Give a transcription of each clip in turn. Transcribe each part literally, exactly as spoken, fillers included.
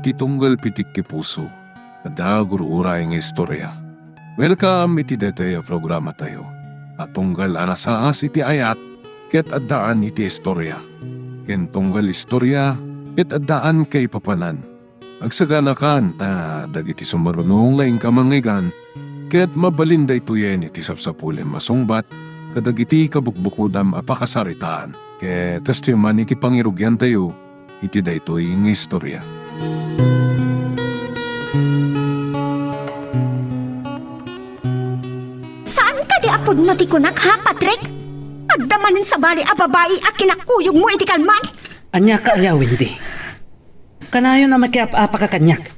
Ti tunggal pitik ti puso, adda gur-uray nga istorya. Welcome iti daytoy a programatayo a tunggal a nasaas iti ayat ket addaan iti istorya, ken tunggal istorya ket addaan kaipapanan. Agsaganakan ta dagiti sumaruno nga inka mangngeggan ket mabalin daytoyen iti sapsapulem a sungbat kadagiti kabukbukodam a pakasaritaan. Ket kastoy man iti pangirugiantayo iti daytoy nga istorya. Saan kadi a pudno ti kunak, ha, Patrick? Adda manen sabali a babai a kinakuyogmo iti kalman? Ania ka aya, Wendy? Kanayon a makiap-apaka kaniak.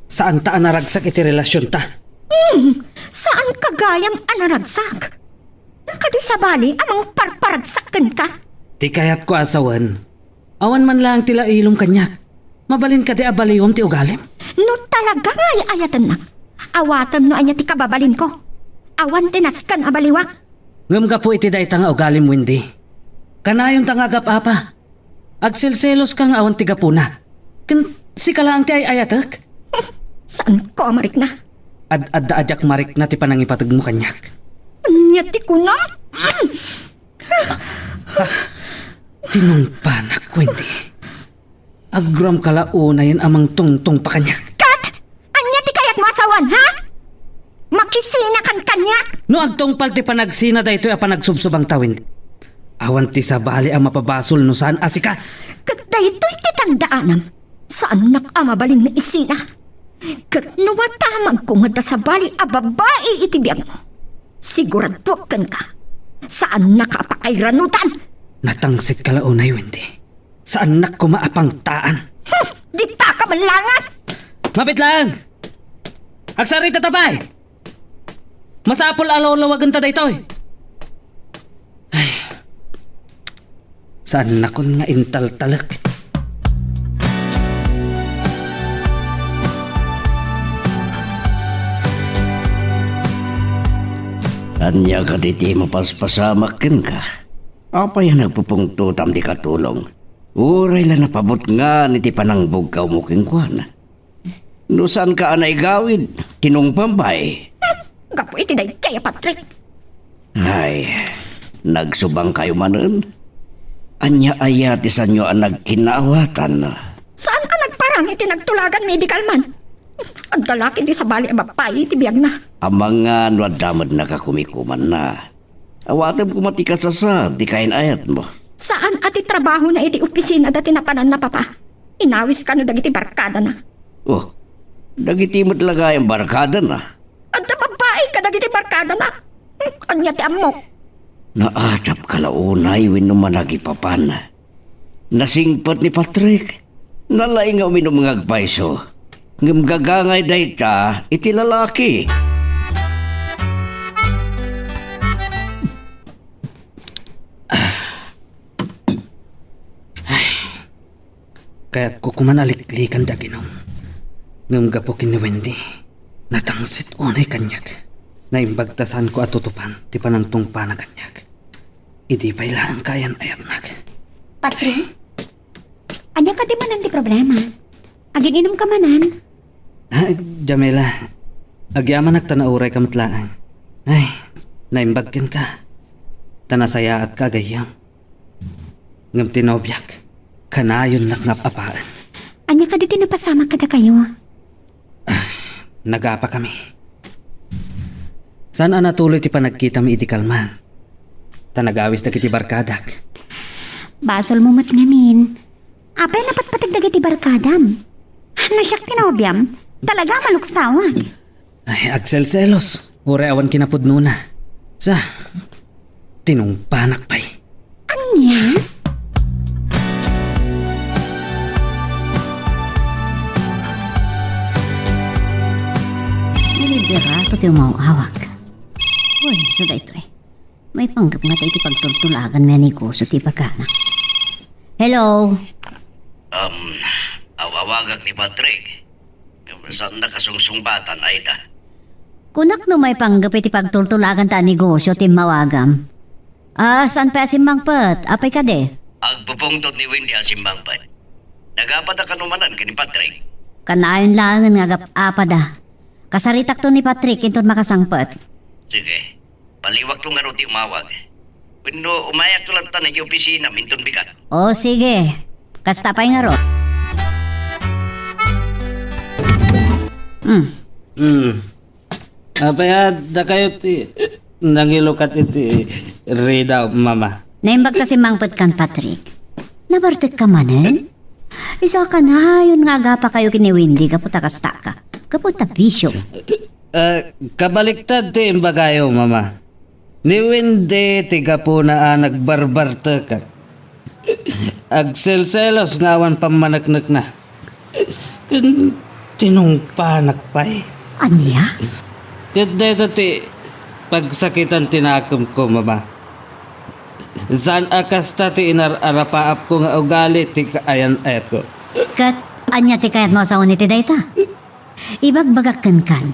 Saanta a naragsak iti relasionta. Hmm, saanka gayam a naragsak? Kadi sabali a mangparparagsak kenka? Ti kayatko a sawen, awan man laeng ti lailom kaniak. Mabalin kadi a baliwem ti ugalim? No talaga nga ay-ayatennak, awatem no ania ti kababalinko. Awan ti nasken a baliwak. Ngem gapu iti dayta nga ugalim, Wendy, kanayonta nga agap-apa. Agselseloska nga awan ti gapuna. Ken sika laeng ti ay-ayatek. Saanko a marikna? Ad-adda a diak marikna ti panangipategmo kaniak. Ania ti kunam? Tinungpanak, Wendy. Agrammaka la unayen a mangtungtungpa kaniak. Ket ania ti kayatmo a sawen, ha? Makisinakan kaniak? No agtungpal ti panagsina daytoy a panagsubsubangta, Wendy, awan ti sabali a mapabasol no saan a sika. Ket daytoy ti tandaanam, saannak a mabalin nga isina. Ket no matamagko nga adda sabali a babai iti biagmo, siguraduak kenka, saannaka a pakairanutan. Natangsitka la unay, Wendy. Saannak koma a pangtaan. Hmm, ditaka man laengen! Mabit laeng! Agsarita ta pay! Masapul a lolawagenta daytoy. Ay, saannakon nga intaltalek. Ania kadi ti mapaspasamak kenka? Apay a nagpupungtotam ti katulong? Uray la napabutngan iti panangbugkawmo kenkuana. No saanka a naigawid, tinungpam pay. Hmm, gapu iti daydiay a Patrick. Ay, nagsubangkayo manen? Ania aya ti saanyo a nagkinnaawatan? Saan a nagparang iti nagtulaganmi idi kalman? Adda la ketdi sabali a babai iti biagna. Amangan no adda met nakakumikumanna. Awatem koma ti kasasaad ti kain-ayatmo. Saan a ti trabahona iti opisina da ti napananna, Papa. Inawis kano dagiti barkadana. Oh, dagiti met la gayam barkadana? Adda babai kadagiti barkadana. Hmm, ania ti ammok? Naadapka la unay wenno managipapan? Nasingpet ni Patrick. Nalaing nga uminum nga agpayso. Ngem gagangay dayta iti lalaki. Ay, kayatko koman a liklikan ti aginum. Ngem gapu ken ni Wendy, natangsit unay kaniak. Naimbag ta saanko a tutupan ti panangtungpana kaniak. Idi pay laeng kayan-ayatnak. Patrick? Ania kadi manen ti problema? Agin-inumka manen? Ah, Jamila, agyamanak ta naurayka met laeng. Ay, naimbag kenka. Ta nasayaatka a gayyem. Ngem ti nobiak, kanayonnak nga ap-apaen. Ania kadi ti napasamak kadakayo? Nagapakami. Saan a natuloy ti panagkitami idi kalman? Ta nagawis dagiti barkadak. Basolmo met ngamin. Apay a napatpateg dagiti barkadam? No siak ti nobiam, talaga a maluksawak. Ay, agselselos. Uray awan kinapudnona. Sa, tinungpanak pay. Ania? Naliberato ti umaw-awak. Uy, isu daytoy. Maipanggep ngata iti pagtultulaganmi a negosio ti ibagana. Hello? Um, awawagak ni Patrick. Saan nakasungsungbatan, Aida? Kunak no maipanggep iti pagtultulaganta a negosio ti immawagam. Ah, saan pay a simmangpet? Apay kadi? Agpupungtot ni Wendy a simmangpet. Nagapa da kano manen ken ni Patrick? Kanayon laengen nga agap-apada. Kasaritakto ni Patrick inton makasangpet. Sige. Baliwakto ngarud ti umawag. Wenno umayakto latta idiay opisinam inton bigat. O, sige. Kasta pay ngarud. Hmm. Hmm. Apay a dakayo ti nangilukat iti Rida, Mama? Naimbag ta simmangpet kan Patrick. Nabartekka manen? Isu a kanayon nga agapakayo ken ni Wendy gapu ta kastaka. Gapu ta bisio. Ah, kabaliktad ti imbagayo, Mama. Ni Wendy ti gapuna a nagbarbartekak. Agselselos nga awan pammaneknekna. Ken tinungpanak pay. Ania? Ket dayta ti pagsakitan ti nakemko, Mama. Saan a kasta ti inar-arapaapko nga ugali ti kaayan-ayatko. Ket ania ti kayatmo a sawen iti dayta? Ibagbagak kenkan,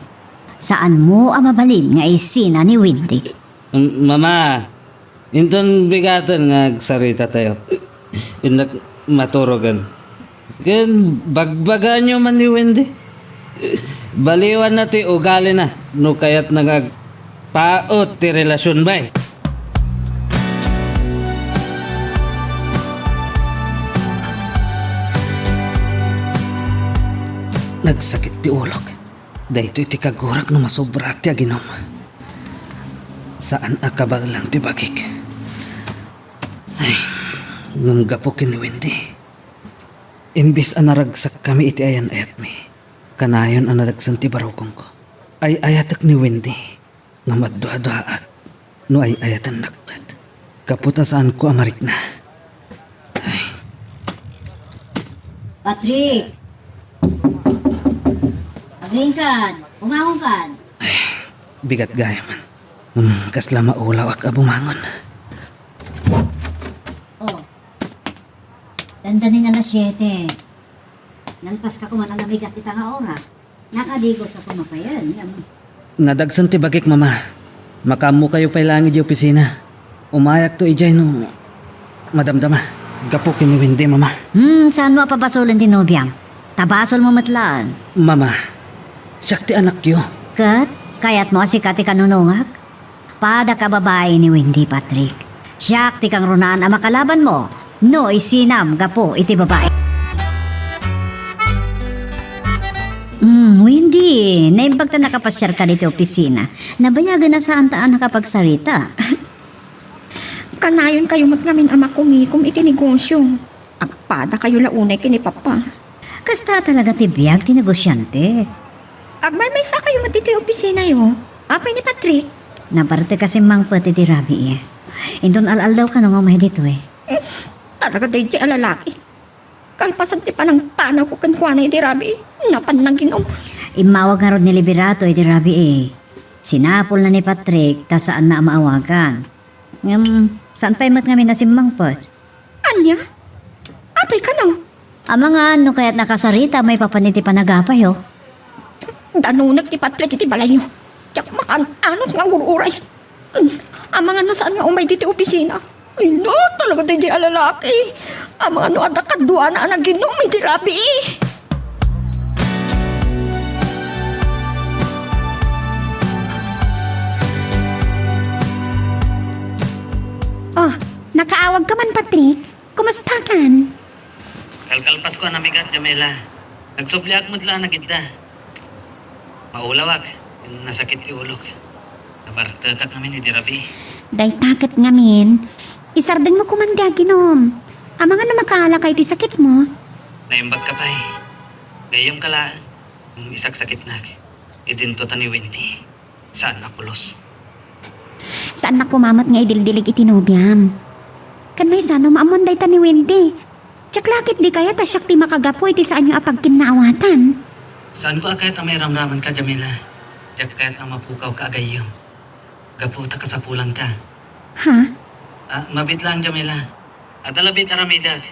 saanmo a mabalin nga isina ni Wendy. M-, Mama, inton bigaten nga agsaritatayo, innak maturogen. Ken bagbagaanyo man ni Wendy. Baliwanna ti ugalina no kayatna nga agpaut ti relasion, bay. Nagsakit ti ulok. Daytoy ti kagurak no masobra ti aginom. Saan a kabaelan ti bagik. Ay, ngem gapu ken ni Wendy, imbes a naragsakkami iti ayan-ayatmi, kanayon a nadagsen ti barukongko. Ay-ayatek ni Wendy, ngem agduaduaak no ay-ayatennak met. Gapu ta saanko a marikna. Ay. Patrick! Agriingkan! Bumangonkan! Ay, bigat gayam. Ngem kasla maulawak a bumangon. Oh. Dandanin alas siete. Nalpaska koma a namigat ita nga oras. Nakadigos a kumapayan, ngem. Nadagsen ti bagik, Mama. Makaammokayo pay laeng idiay opisina. Umayakto idiay no madamdama. Gapu ken ni Wendy, Mama. Hmm, saanmo a pabasolen ti nobiam? Ta basolmo met laeng. Mama, siak ti anakyo. Ket, kayatmo a sika ti kanunongak? Padak a babai ni Wendy, Patrick. Siak ti kangrunaan a makalabanmo no isinam gapu iti babai. Hmm, Wendy, naimbag ta nakapasiarka ditoy opisina. Nabayagen a saanta a nakapagsarita. Kanayonkayo met ngamin a makumikom iti negosio. Agpadakayo la unay ken ni Papa. Kasta talaga ti biag ti negosiante. Agmaymaysakayo met ditoy opisinayo. Apay ni Patrick? Nabartek a simmangpet iti rabii. Inton al-aldawkano nga umay ditoy. Hmm, talaga daydiay a lalaki. Kalpasan ti panangpanawko kenkuana iti rabii, napan naginom. Immawag ngarud ni Liberato iti rabii. Sinapulna ni Patrick ta saanna a maawagan. Ngem, saan pay met ngamin a simmangpet? Ania? Apay kano? Amangan no kayatna a kasarita maipapan iti panagapayo. Danunek ti Patrick iti balayyo. Diak makaan-anos nga agur-uray. Amangan no saan nga umay ditoy opisina. Ay, no, talaga daydiay a lalaki. Amangan no adda kaduana a naginom iti rabii. Oh, nakaawagka man, Patrick? Kumustakan? Kalkalpasko a namigat, Jamila. Nagsubliak met la a nagidda. Maulawak, nasakit ti ulok. Nabartekak ngamin idi rabii. Dayta ket ngamin, isardengmo koman ti aginom. Amangan no makaalaka iti sakitmo. Naimbagka pay. Gayyemka laeng, ngem isaksakitnak. Idinto ta ni Wendy. Saan a pulos. Saannak koma met nga idildilig iti nobiam. Ken maysa no maammoan dayta ni Wendy. Diak la ketdi kayat a siak ti makagapu iti saanyo a pagkinnaawatan. Saanko a kayat a mairamramanka, Jamila. Diak kayat a mapukawka a gayyem. Gapu ta kasapulanka. Ha? Ah, mabiit laeng, Jamila. Adda la biit aramidek.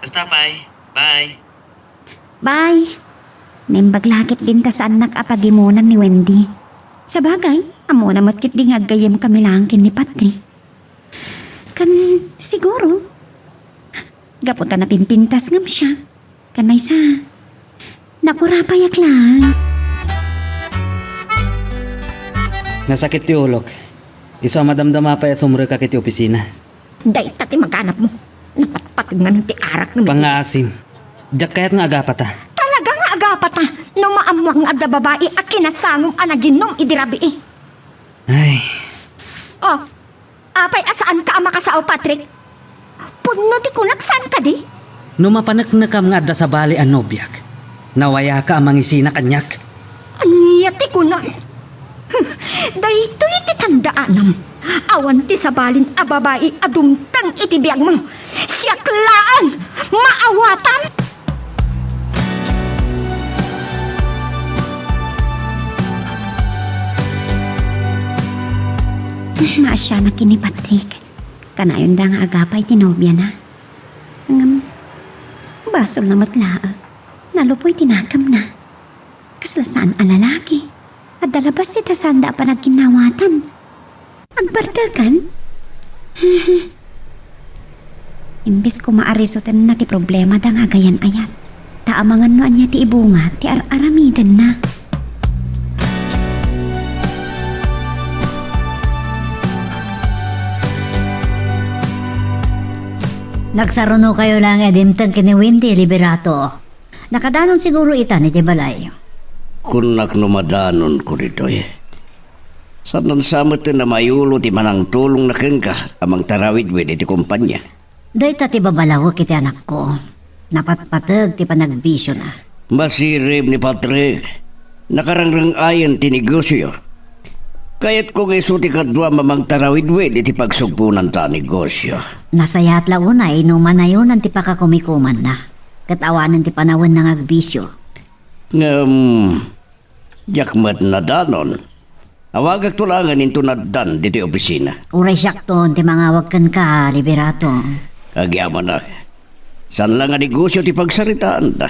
Basta pay. Bye. Bye! Naimbag la ketdin ta saannak a pagimonan ni Wendy. Sabagay, ammona met ketdi nga aggayyemkami laeng ken ni Patri. Ken siguro, gapu ta napimpintas ngem siak. Ken maysa, Nakurapayak lang. Nasakit ti ulok. Isu a madamdama pay a sumrekak iti opisina. Dayta ti maganapmo. Napatpateg ngamin ti arak nga medisina. Pangngaasim. Diak kayat nga agapata. Talaga nga agapata. No maammoak nga adda babai a kinasangom a naginom idi rabii. Ay. Oh, apay a saanka a makasao, Patrick? Pudno ti kunak, saan kadi? No mapaneknekam nga adda sabali a nobiak, nawayaka a mangisina kaniak. Ania ti kunam? Daytoy ti tandaanam. Awan ti sabalin a babai a dumteng iti biagmo. Siak laeng! Maawatam! Maasianak ken ni Patrick. Kanayonda nga agapa iti nobiana. Ngem, basolna met laeng. Nalupoy ti nakemna. Kasla saan a lalaki. Adda labas ita saanda a panagkinnawatan. Agbartekan? Imbes koma a resutenna ti problemada nga agayan-ayat, ta amangan no ania ti ibunga ti ar-aramidenna. Nagsarunokayo laeng a dimteng ken ni Wendy, Liberato. Nakadanon siguro itan iti balay. Kunnak no madanonko ditoy. Saan sa met a mayulo ti panangtulongna kenka a mangtarawidwid iti kompania. Dayta ti babalawek iti anakko. Napatpateg ti panagbisiona. Masirib ni Patrick. Nakarangrang-ayen ti negosioyo. Kayatko nga isu ti kaduam a mangtarawidwid iti pagsugponanta a negosio. Nasayaat la unay no manayonan ti pakakumikumanna, ket awanen ti panawenna nga agbisio. Ngem, diak met nadanon. Awagakto laengen inton addan ditoy opisina. Uray siakton ti mangawag kenka, Liberato. Agyamanak. Saan la nga negosio ti pagsaritaanta.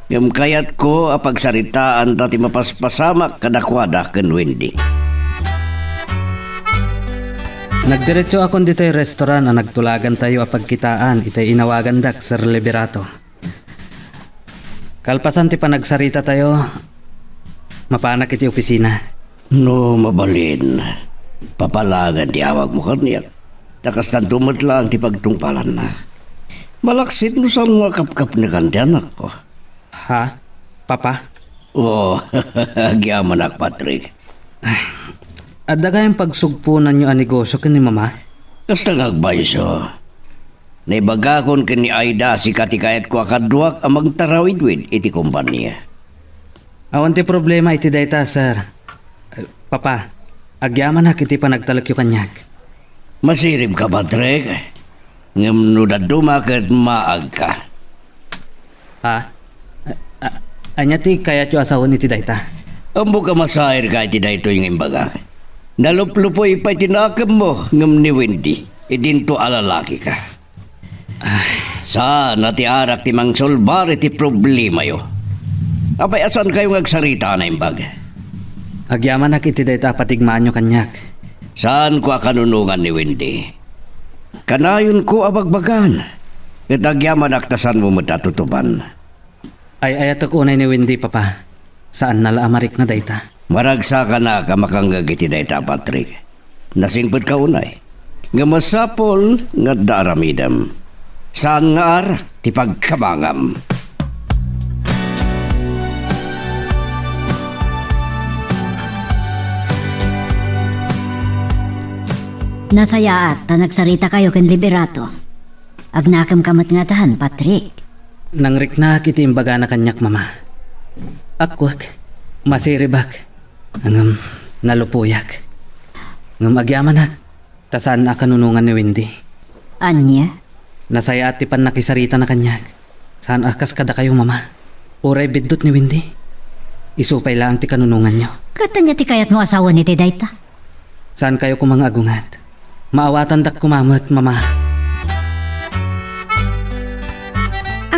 Ngem kayatko a pagsaritaanta ti mapaspasamak kadakuada ken Wendy. Nagdiretsoakon ditoy restaurant a nagtulagantayo a pagkitaan itay inawagandak, Sir Liberato. Kalpasan ti panagsaritatayo, mapanak iti opisina. No mabalin, papa laengen ti awagmo kaniak. Ta kastanto met laeng ti pagtungpalanna. Malaksid no saanmo a kapkapnekan ti anakko. Ha? Papa? Oh, agyamanak, Patrick. Adda gayam pagsugponanyo a negosio ken ni Mama? Kasta nga agpayso. Naibagakon ken ni Aida a sika ti kayatko a kaduak a mangtarawidwid iti kompania. Awan ti problema iti dayta, sir. Eh, Papa, agyamanak iti panagtalekyo kaniak. Masiribka, Patrick. Ngem no dadduma ket maagka. Ha? A-, a-, ania ti kayatyo a sawen iti dayta? Ammok a masairka iti daytoy nga imbagak. Naluplupoy pay ti nakemmo ngem ni Wendy, idinto a lalakika. Ay. Saan a ti arak ti mangsolbar iti problemayo. Apay a saankayo nga agsarita a naimbag? Agyamanak iti dayta a patigmaanyo kaniak. Saanko a kanunongan ni Wendy. Kanayonko a bagbagaan, ket agyamanak ta saanmo met a tutuban. Ay-ayatek unay ni Wendy, Papa. Saanna la a marikna dayta. Maragsakanak a makangngeg iti dayta, Patrick. Nasingpetka unay. Nga masapul nga adda aramidem. Saan nga arak ti pagkamangam. Nasayaat ta nagsaritakayo ken Liberato. Agnakemka met ngatan, Patrick. Nangriknak iti imbagana kaniak, Mama. Akkuak, masiribak, ngem nalupoyak. Ngem agyamanak, ta saan a kanunongan ni Wendy. Ania? Nasayaat ti pannakisaritana kaniak. Saan a kas kadakayo, Mama. Uray biddut ni Wendy, isu pay laeng ti kanunonganyo. Ket ania ti kayatmo a sawen iti dayta? Saankayo koma nga agunget. Maawatandak koma met, Mama.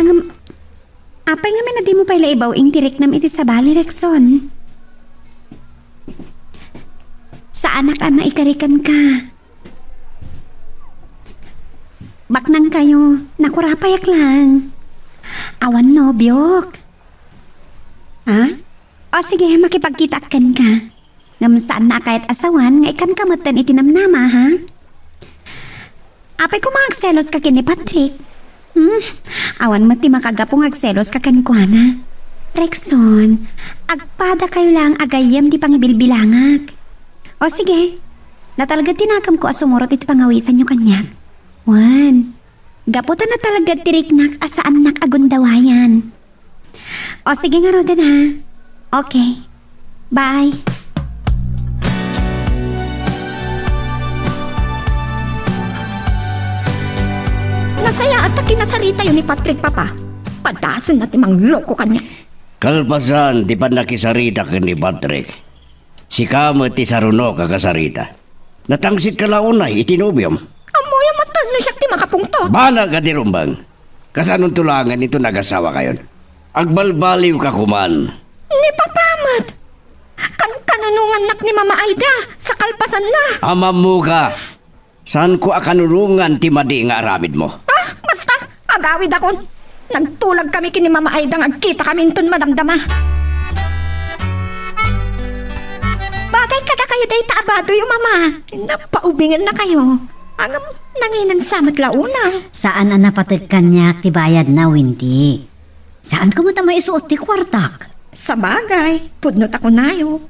Ngem, apay ngamin a dimo pay la ibaw-ing ti riknam iti sabali, Rexon? Saanak a maikari kenka. Baknangkayo, nakurapayak lang. Awan nobiok. Ha? O sige, makipagkitaak kenka. Ngem saanna a kayat a sawen nga ikkanka metten iti namnama, ha? Apay koma agseloska ken ni Patrick? Hmm? Awan met ti makagapu nga agseloska kenkuana. Rexon, agpadakayo laeng a gayyem ti pangibilbilangak. O sige, natalged ti nakemko a sumurot iti pangawisanyo kaniak. Wen, gapu ta natalged ti riknak a saannak a gundawayan. O sige ngaruden, ha? Okay. Bye. Nasayaat ta kinasaritayo ni Patrick, Papa. Padasenna ti mangloko kaniak. Kalpasan ti pannakisarita ken ni Patrick, sika met ti saruno a kasarita. Natangsit ka la unay iti nobiom. Ammoyo met no siak ti makapungtot. Banag a di rumbeng. Kasanonto laengen inton agasawakayon? Agbalbaliwka koman. Ni Papa met. Kan-, kanunongannak ni Mama Aida sa kalpasanna. Amammoka. Saanko a kanunongan ti madi nga aramidmo. Ah, basta, agawidakon. Nagtulagkami ken ni Mama Aida nga agkitakami inton madamdama. Bagay kadakayo dayta a badoyo, Mama. Napaubingennakayo. Ngem, nanginansa met la unay. Saan a napated kaniak ti bayadna, Wendy. Saanko met a maisuot ti kuartak. Sabagay, pudno ta kunayo.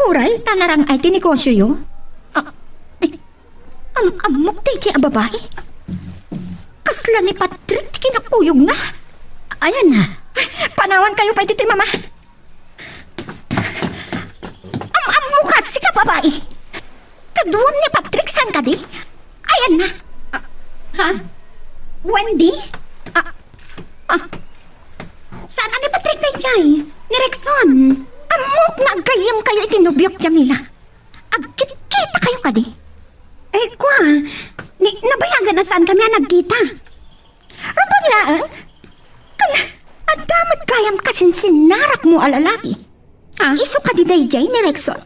Uray ta narang-ay ti negosioyo. Ah, eh, am-, ammok daydiay a babai. Kasla ni Patrick ti kinakuyogna. Ayanna. Panawankayo pay ditoy, Mama. Am-ammoka, sika babai. Kaduam ni Patrick, saan kadi? Ayanna. Ah, ha? Wendy? Ah, ah. Saan a ni Patrick daydiay? Ni Rexon? Ammok nga aggayyemkayo iti nobiok, Jamila. Agkitkitakayo kadi? Eh, kua, ni, nabayagan a saankami a nagkita. Rumbeng laeng? Kan, adda met gayam kasinsinnarakmo a lalaki. Ah? Isu kadi daydiay ni Rexon?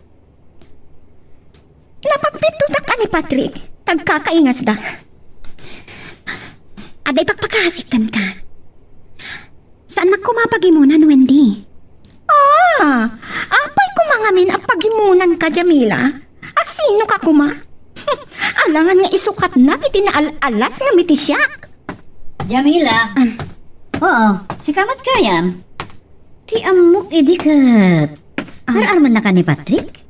Napagpitudak a ni Patrick, tagkakaingasda. Adda ipakpakasik kenka. Saannak koma a pagimonan, Wendy. Ah, apay koma ngamin a pagimonanka, Jamila? A sinoka koma? Alangan nga isukatnak iti naal-alas nga mitisiak. Jamila? Ah. Oo, sika met gayam. Ti ammok idi ket Ah. ar-armennaka ni Patrick?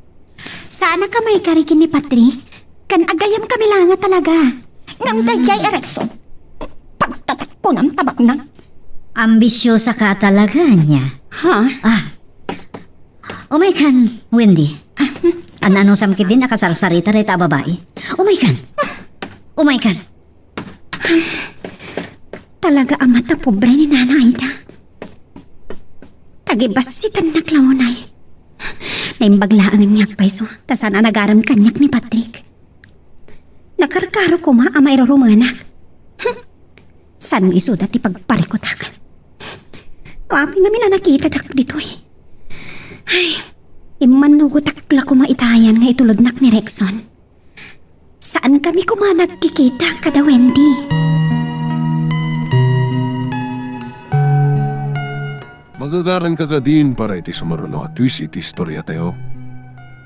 Saanak a maikari ken ni Patrick? Kan aggayamkami la nga talaga. Ngem daydiay a Rexon, pagtatakkonam ta baknang. Ambisiosaka talaga, ania? Ha? Ah. Umaykan, Wendy. An-anusam ketdin a kasarsarita dayta a babai? Umaykan. Umaykan. Talaga a mata pobre ni Nana Aida. Tagibassitannak la unay. Naimbag laengen nga agpayso, ta saan a nagarem kaniak ni Patrick. Nakarkaro koma a mairurumenak. Hmm. Saan nga isuda ti pagparikutak? No apay ngamin a nakitadak ditoy? Ay, immannugotak la koma itayan nga itulodnak ni Rexon. Saankami koma nagkikita kada Wendy. Magagaranka kadin para iti sumaruno a twist iti istoriatayo.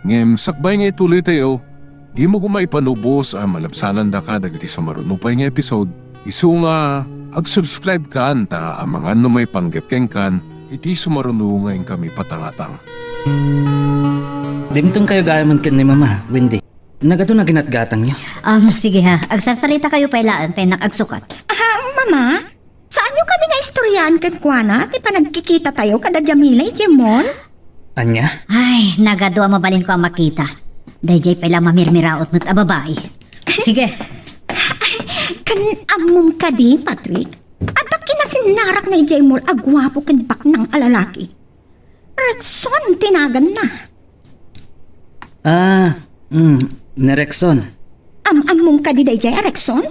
Ngem sakbay nga itulitayo, dimo koma ipanubos a malabsanandaka dagiti sumaruno pay nga episode. Isu nga ag-subscribe kan ta amangan no maipanggep kenkan iti sumaruno nga inkami patangatang. Dimtengkayo gayamen ken ni Mama, Wendy. Nagadu na ginatgatangyo. Um, sige ha, agsarsarita kayo pay laeng ta innak agsukat. Ah, Mama, saanyo kadi nga istoryaen kenkuana ti panagkikitatayo kada Jamila idiay mall? Ania? Ay, nagadu a mabalinko a makita. Daydiay pay la mamirmiraot met a babai. Sige. Kan ammom kadi, Patrick? Adda kinasinnarakna idiay mall a guapo ken baknang a lalaki. Rexon ti naganna. Ah, mm, ni Rexon. Am-ammom kadi daydiay a Rexon?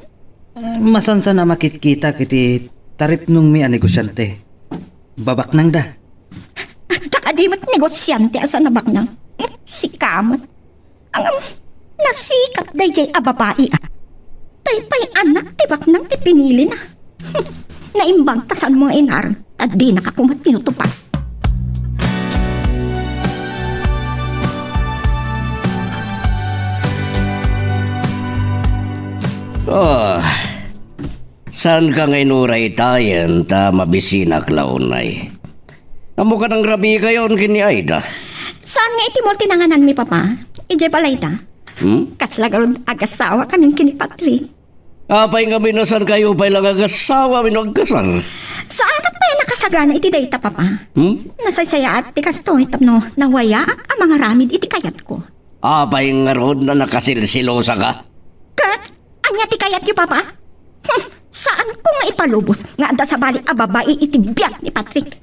Eh, masansan a makitkitak iti taripnongmi a negosiante. Babaknangda. Adda kadi met negosiante a saan a baknang? Sika met. Ngem, nasikap daydiay a babai a. Tay pay anak ti baknang ti pinilina. Naimbag ta saanmo nga inarem, ta dinaka koma tinutupad. Oh, saanka nga inuray itayen ta mabisinak la unay? Ammoka nangrabikayon ken ni Aida? Saan nga iti multinangananmi, Papa? Idiay balayta. Hmm? Kasla garud agasawa kamin ken ni Patrick. Apay ngamin a saankayo pay la nga agasawa wenno agkasar? Saanak pay a nakasagana iti dayta, Papa. Hmm? Nasaysayaat ti kastoy tapno nawayaak a mangaramid iti kayatko. Apay ngarud a nakasilsilosaka? Ket ania ti kayatyo, Papa? Hmm, saanko nga ipalubos nga adda sabali a babai iti biag ni Patrick.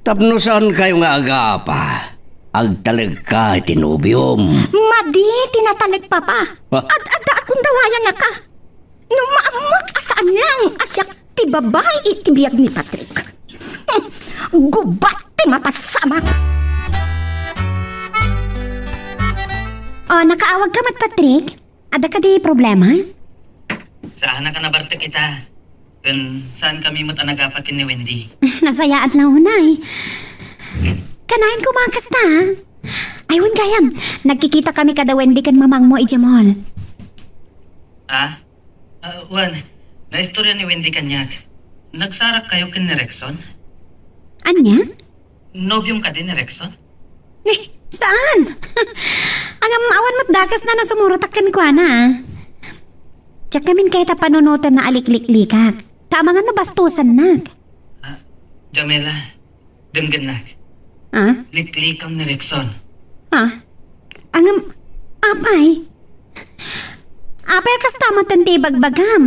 Tapno saankayo nga agapa, agtalegka iti nobiom. Madi ti nataleg, Papa. Ah. Ad-adda a kundawayanaka. No maammoak a saan lang a siak ti babai iti biag ni Patrick. Hmm, gubat ti mapasamak. Oh, nakaawagka met, Patrick? Adda kadi problema? Saanak a nabartek ita. Ken saankami met a nagapa ken ni Wendy. Nasayaat la unay. Kanayon koma kasta, ha? Ay, wen gayam. Nagkikitakami kada Wendy ken mamangmo idiay mall. Ah? Ah, wen, naistorya ni Wendy kaniak. Nagsarakkayo ken ni Rexon? Ania? Nobiom kadi ni Rexon? Eh, saan? Ngem awan met dakes na no sumurotak kenkuana, ah. Diak ngamin kayat a panunotenna a likliklikak. Ta amangan no bastosannak. Ah, Jamela, denggennak. Ah? Liklikam ni Rexon. Ah? Ngem, apay? Apay a kasta met ti ibagbagam?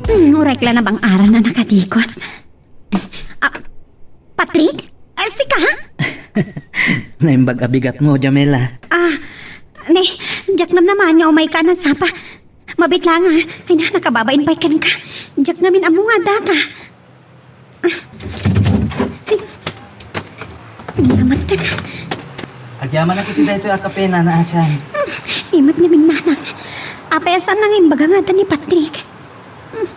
Hmm, uray la nabang-aran a nakatikos. Ah, Patrick? Ah, sika? Naimbag a bigatmo, Jamela. Ah, ne, diak namnamaen nga umayka a nasapa. Mabiit laeng, ah. Ay na, nakababain pay kenka. Diak ngamin ammo nga addaka. Ah. Ay. Ay, namattan. Agyamanak iti daytoy a kape, Nana Asian. Hmm, imat ngamin, Nanang. Apay a saan nga imbaga nga adda ni Patrick? Hmm.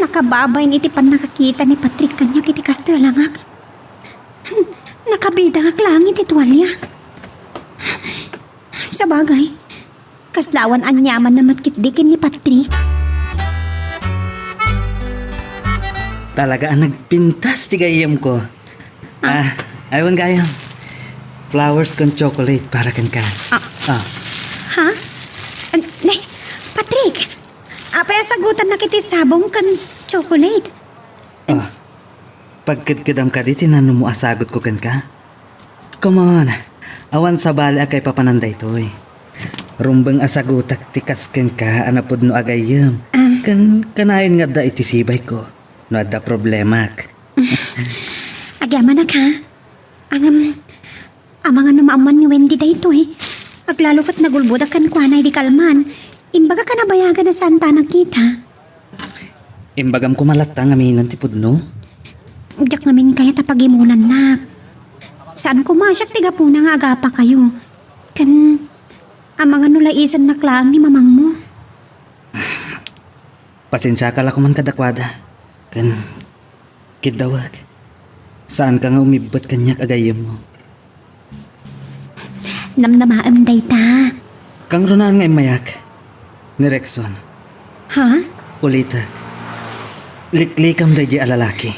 Nakababain iti pannakakita ni Patrick kaniak iti kastoy a langak. Hmm. Nakabidangak laeng iti tualia. Sabagay, kasla awan aniamanna met ketdi ken ni Patrick. Talaga a nagpintas ti gayyemko. Ah. Ah, aywan gayam. Flowers ken chocolate para kenka. Ah. Ah. Ha? An-, ne, Patrick, apay a sagutannak iti sabong ken chocolate? Ah. Pagkedkedam kadi ti nanumo a sagutko kenka? Come on, awan sabali a kaipapanan daytoy. Rumbeng a sagutak ti kas kenka a napudno a gayyem. Ah. Ken kanayon nga adda iti sibayko no adda problemak. Agyamanak, ha? Ngem, amangan no maammuan ni Wendy daytoy. Aglalo ket nagulbodak kenkuana idi kalman. Imbagak a nabayagan a saanta a nagkita. Imbagam koma latta ngaminen ti pudno? Diak ngamin kayat a pagimonannak. Saan koma a siak ti gapuna nga agapakayo. Ken, amangan no laisennak laeng ni mamangmo. Pasensiaka la koman kadakuada. Ken, kiddawek. Saanka nga umibbet kaniak a gayyemmo. Namnamaem dayta. Kangrunaan nga immayak ni Rexon. Ha? Ulitek. Liklikam daydi a lalaki.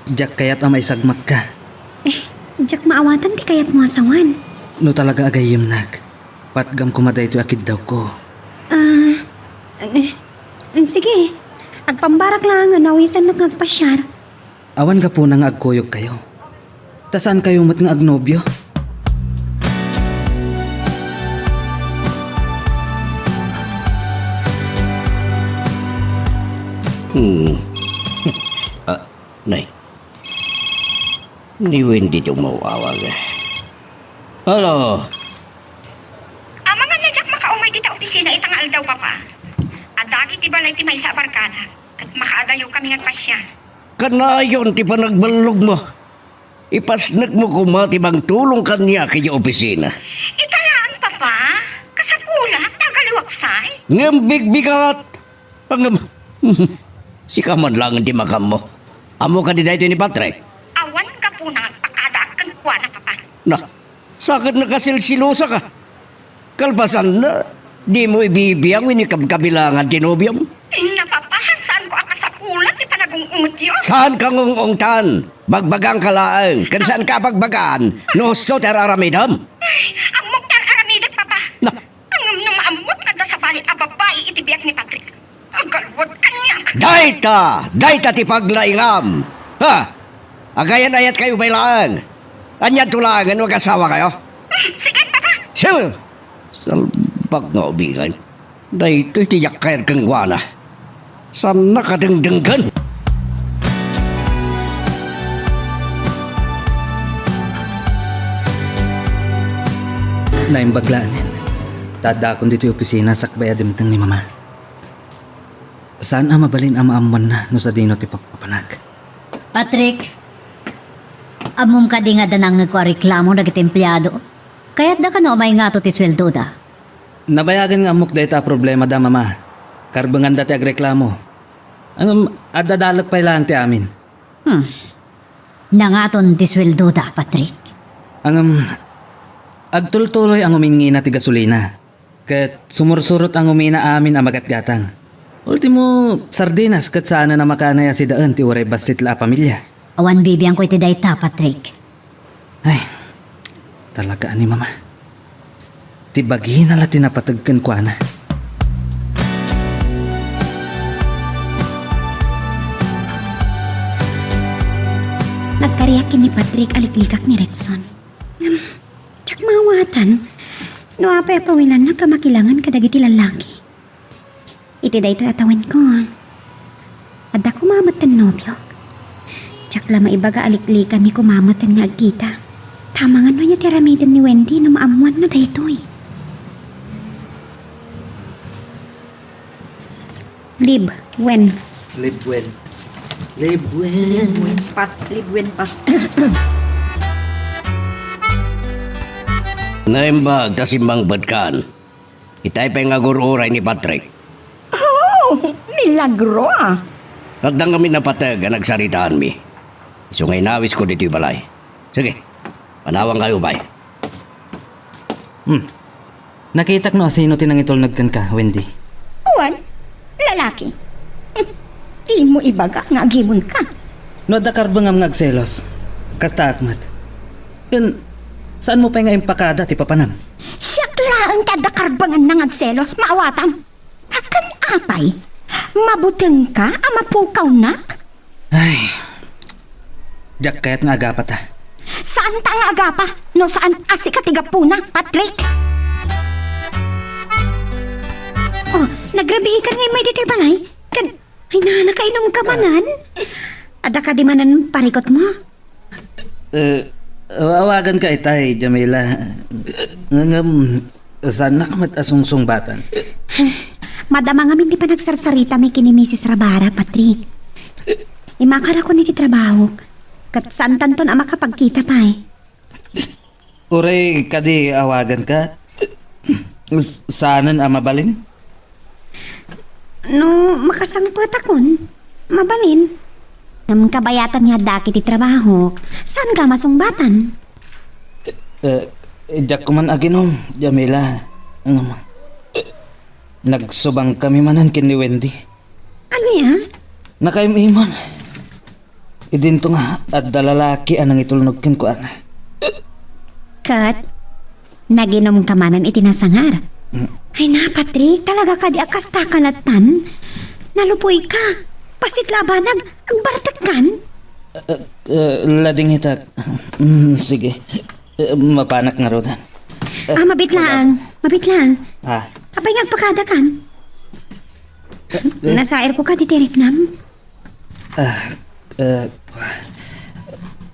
Diak kayat a maisagmakka. Eh, diak maawatan ti kayatmo a sawen. No talaga a gayyemnak, patgam koma daytoy a kiddawko. Ah, eh, sige. Agpambarak laeng no awisannak nga agpasiar. Awan gapuna nga agkuyogkayo. Ta saankayo met nga agnobio? Hmm. Ah, nay. Ni Wendy ti umawawag. Hello? Amangan no diak makaumay dita opisina ita nga aldaw, Papa. Adda iti balay ti maysa a barkada, ket makaadayo kami nga agpasiar. Kanayon ti panagballogmo. Ipasnekmo koma ti mangtulong kaniak idiay opisina. Ita laeng, Papa. Kasapulak ta agaliwaksay. Ngem bigbigat. Ngem, sika man laeng ti makammo. Ammo kadi daytoy ni Patrick? Awan gapuna nga agpakadaak kenkuana, Papa. Na, sa ket nakasilsilosa ka. Kalpasanna, dimo ibibiang wenno ikabkabilangan ti nobiom? Ay, na, Papa, saanko a kasapulan ti panagung-ungetyo. Saanka ngung-ungtan. Bagbagaanka laeng, ken saanka a bagbagaan no husto ti ar-aramidem. Ay, ammok ti ar-aramidek, Papa. Na. Ngem no maammok nga adda sabali a babai iti biag ni Patrick, agalwet kaniak. Dayta, dayta ti paglaingam. Ha? Agayan-ayatkayo pay laeng. Anianto laengen no agasawakayo? Ah, sige, Papa. Sige. Salbag nga ubigan. Daytoy ti diak kayat kenkuana. Saanna kadengdenggen. Naimbag laengen ta addaakon ditoy opisina sakbay a dimteng ni Mama. Saan a mabalin a maammoanna no sadino ti pagpapanak. Patrick, ammom kadi nga adda nangngegko a reklamo dagiti empleado? Kayatda kano a maingato ti sueldoda? Nabayagen nga ammok dayta a problemada, Mama. Karbenganda ti agreklamo. Ngem adda dalek pay laeng ti amin. Hmm. Nangaton ti sueldoda, Patrick. Ngem agtultuloy a ngumingngina ti gasolina. Ket sumursurot a ngumina amin a magatgatang. Ultimo, sardinas ket saanen a makanay a sidaen ti uray bassit la a pamilia. Awan bibiangko iti dayta, Patrick. Ay, talaga a ni Mama. Ti bagina la ti napateg kenkuana. Nagkariak ken ni Patrick a liklikak ni Retson. Ngem, diak maawatan no apay a pawilannak a makilangen kadagiti lallaki. Iti daytoy a tawenko, adda koma metten nobiok. Diak la maibaga a liklikanmi koma metten nga agkita. Tamangan no ania ti aramiden ni Wendy no maammoanna daytoy. Live when? Live when? Live when? Live when, Pat. Live when, Pat. Naimbag ta simmangpetkan. Itay pay nga agur-uray ni Patrick. Oh, milagro, ah. Adda ngamin a pateg a nagsaritaanmi. Isu nga inawisko ditoy balay. Sige, panawankayo pay. Hmm. Nakitak no asino ti nangitulnog kenka, Wendy. Wen, lalaki. Hmm. Dimo ibaga nga agimonka. No adda karbengam nga agselos, kastaak met. Ken, saanmo pay nga impakada ti papanam? Siak laeng ti adda karbenganna nga agselos, maawatam. Ken apay, mabutengka a mapukawnak? Ay, diak kayat nga agapata. Saanta nga agapa no saan a sika ti gapuna, Patrick? Oh, nagrabiikan nga immay ditoy balay? Ken, ay, na, nakainom ka manen? Adda kadi manen parikutmo? Eh, awaganka itay, Jamila. Ngem, saanak met a sungsungbatan. Madama ngamin ti panagsarsarita mi ken ni Misis Rabara, Patrick. Immakarakon iti trabahok, ket saantanton a makapagkita pay. Uray kadi awaganka, saanen a mabalin? No makasangpetakon, mabalin. Ngem kabayatan nga addaak iti trabahok, saanka masungbatan? Eh, diak man aginom, Jamila. Ngem, nagsubangkami manen ken ni Wendy. Ania? Nakaim-imon. Idinto nga adda lalaki a nangitulnog kenkuana. Ket naginomka manen iti nasangar? Mm. Ay na, Patrick, talaga kadi a kasta ka lattan? Nalupoyka. Bassit la a banag, agbartekkan? Eh, eh, ladingitak. Mm, sige. Eh, mapanak ngaruden. Eh, ah, mabit laeng. Mabit laeng. Ah. Apay nga agpakadakan? Eh, eh. Nasairko kadi ti riknam? Ah, eh,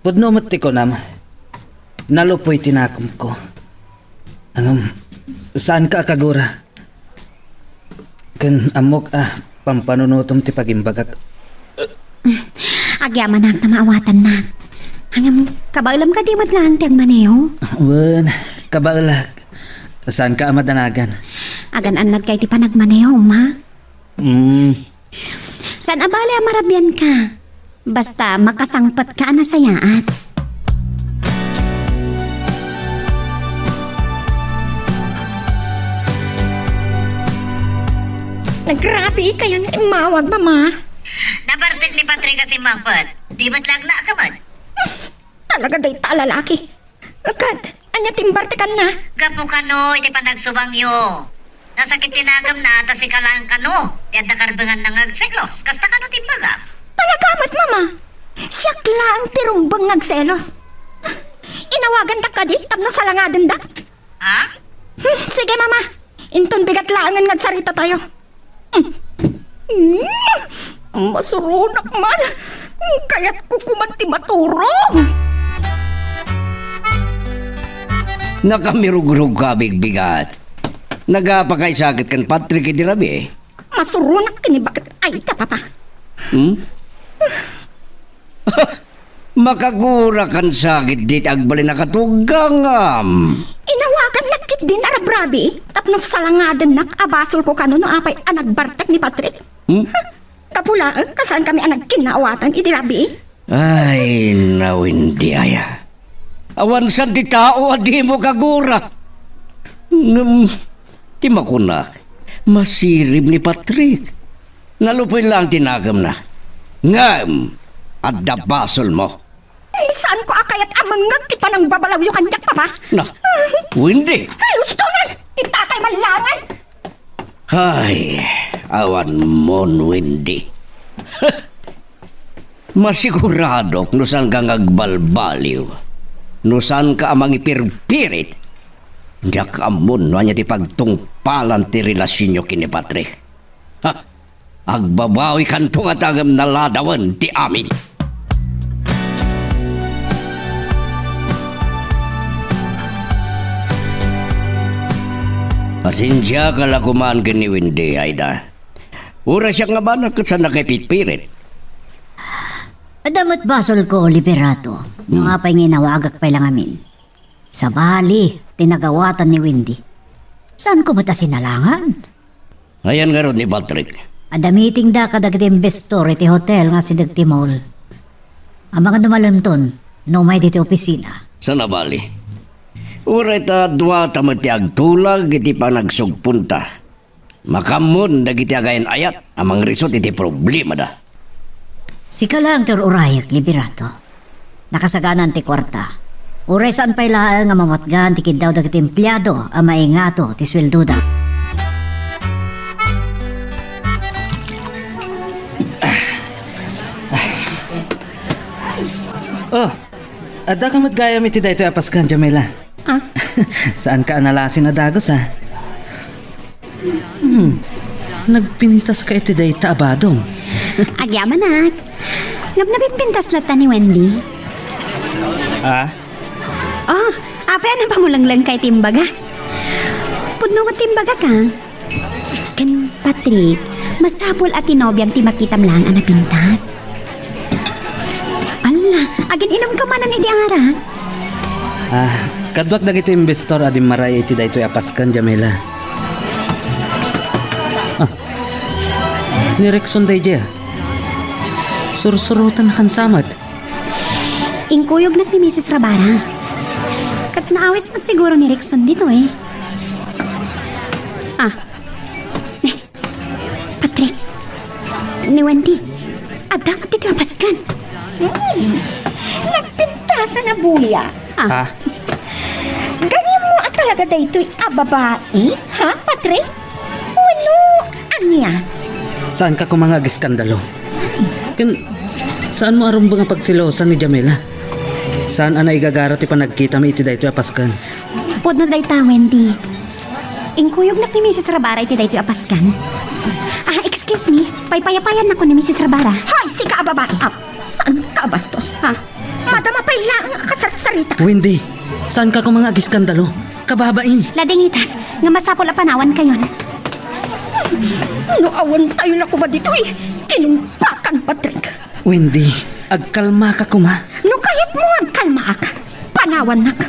pudno met ti kunam. Nalupoy ti nakomko. Ngem, saanka a kagura. Ken ammok a pampanunotem ti pagimbagak. Agyamanak ta maawatannak. Ngem, kabaelam kadi met laeng ti agmaneho? Wen, kabaelak. Saanka a madanagan. Agan-annadka iti panagmanehom, ha? Mm. Saan a bale a marabianka? Basta makasangpetka a nasayaat. Nagrabi kayon nga immawag, Mama. Nabartek ni Patrick a simmangpet. Di met la agnakemen. Talaga dayta a lalaki. Ket, ania ti imbartekanna? Gapu kano iti panagsubangyo. Nasakit ti nakemna ta sika laeng kano ti adda karbenganna nga agselos. Kasta kano ti imbagam? Talaga met, Mama. Siak laeng ti rumbeng nga agselos. Inawagandak kadi tapno salangadendak? Ha? Hmm, sige, Mama. Inton bigat laengen nga agsaritatayo. Hmm. Hmm. Masuronak man. Kayatko koman ti maturog. Nakamirugrog ka, Bigbigat. Nagapakaysakit ken Patrick idi rabii. Masuronak ken ni Baket. Ay, ta, Papa. Hmm? Makagurakan sa ketdi ti agbalin a katugangam. Inawagannak ketdin a rabrabii tapno salangadennak a basolko kano no apay a nagbartek ni Patrick. Hmm? Gapu laeng ta saankami a nagkinnaawatan idi rabii. Ay, na, Wendy, aya. Awan saan ti tao a dimo kagura. Ngem, ti makunak, masirib ni Patrick. Nalupoy laeng ti nakemna. Ngem, adda basolmo. Ay, saanko a kayat a mangngeg ti panangbabalawyo kaniak, Papa? Na, Wendy! Ay, ustonan! Itakay man laengen! Ay, awan mon, Wendy. Masiguradok no saanka nga agbalbaliw, no saanka a mangipirpirit, diak ammo no ania ti pagtungpalan ti relasionyo ken ni Patrick. Ha? Agbabawikanto ngata ngem naladawen ti amin. Pasensiaka la koman ken ni Wendy, Aida. Uray siak nga banag ket saannaka ipitpirit. Adda met basolko, Liberato, no Hmm. apay nga inawagak pay la ngamin. Sabali, ti nagawatan ni Wendy. Saanko met a sinalangan? Ayan ngarud ni Patrick. Adda meetingda kadagiti investor iti hotel nga asideg ti mall. Amangan no malemton, no umay ditoy opisina. Saan a bali. Uray ta dua ta met ti agtulag iti panagsugponta. Makaammoen dagiti agayan-ayat a mangrisut iti problemada. Sika laeng ti ur-urayek, Liberato. Nakasaganan ti kuarta. Uray saan pay laeng a mamatgan ti kiddaw dagiti empleado a maingato ti sueldoda. Oh, addaka met gayam iti daytoy a paskan, Jamila. Ah? Saanka a nalasin a dagus, ah? Hmm. Nagpintaska iti dayta a badong. Agyamanak. Ngem napimpintas latta ni Wendy. Ah? Oh, apay a napamulenglengka iti imbaga? Pudno met ti imbagak, ah. Ken Patrick, masapul a ti nobiam ti makitam laeng a napintas. Alla, agin-inumka manen iti arak? Ah, kaduak dagiti investor a dimmaray iti daytoy a paskan, Jamila. Ah, ni Rickson daydiay, ah. Sursurotennakan sa met. Inkuyognak ni Misis Rabara. Ket naawis met siguro ni Rickson ditoy, eh. Ah. Eh, Patrick. Ni Wendy. Adda met ditoy a paskan. Hmm. Nagpintasan a buya. Ah. Ha? Gayyemmo a talaga daytoy a babai, ha, Patrick? Wenno ania? Saanka koma nga agiskandalo? Ken, saanmo a rumbeng a pagselosan ni Jamila? Saan a naigagara ti panagkitami iti daytoy a paskan? Pudno dayta, Wendy. Inkuyognak ni Misis Rabara iti daytoy a paskan. Ah, excuse me. Paypayapayannakon ni Misis Rabara. Hoy, sika a babai! Ah, saanka a bastos, ha? Madama pay laeng a kasarsarita. Wendy, saanka koma nga agiskandalo? Kababain. Ladingitak, nga masapul a panawankayon. No awan tayo na koma ditoy, tinumpakan, Patrick. Wendy, agkalmaka koma. No kayatmo nga agkalmaak, panawannak.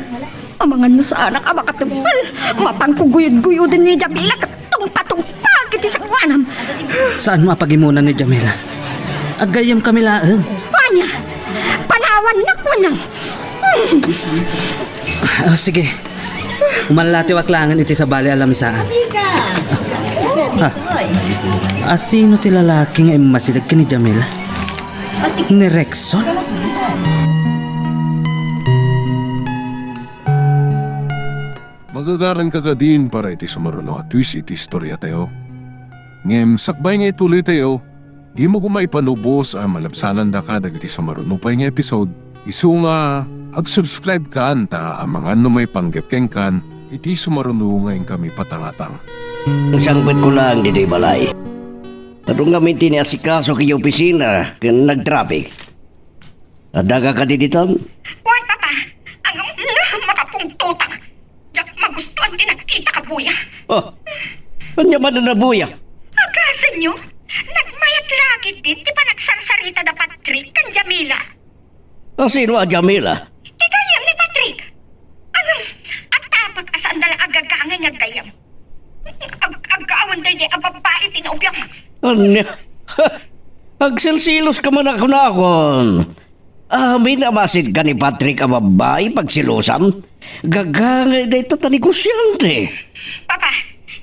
Amangan no saanak a makatungpal, mapanko guyod-guyoden ni Jamila ket tungpa-tungpaak iti sangoanam. Saanmo a pagimuna ni Jamila? Aggayyemkami laeng. Panawannak wenno. Ah, sige. Umalatiwak laengen iti sabali a lamisaan. Ah, asino ti lalaki nga immasideg ken ni Jamila? Ni Rexon? Magagaranka kadin para iti sumaruno a twist iti istoriatayo. Ngem sakbay nga ituloytayo, dimo koma ipanubos a malabsanandaka dagiti sumaruno pay nga episode. Isu nga, ag-subscribe kan ta amangan no maipanggep kenkan iti sumaruno nga inkami patangatang. Sangpetko laeng ditoy balay. Adu ngamin ti iniasikaso iti opisina ken nagtraffic. Addaka kadi ditan? Wen, Papa. Ang, makapungtotang. Diak magustuan ti nakkitak a buya. Oh, ania manen a buya? Agasenyo, nagmayat la ketdin ti panagsarsarita da Patrick ken Jamila. Asino a Jamila? Ti gayyem ni Patrick. Ang, atapek a saanda la agagangay nga gayyem. Ag-, aggaawan daydiay a babbai ti nobiok. Ania? Agsilsiloska man a kunakon. Amin a masidka ni Patrick a babbai, pagsilosan? Gagangay dayta ta negosiante. Papa,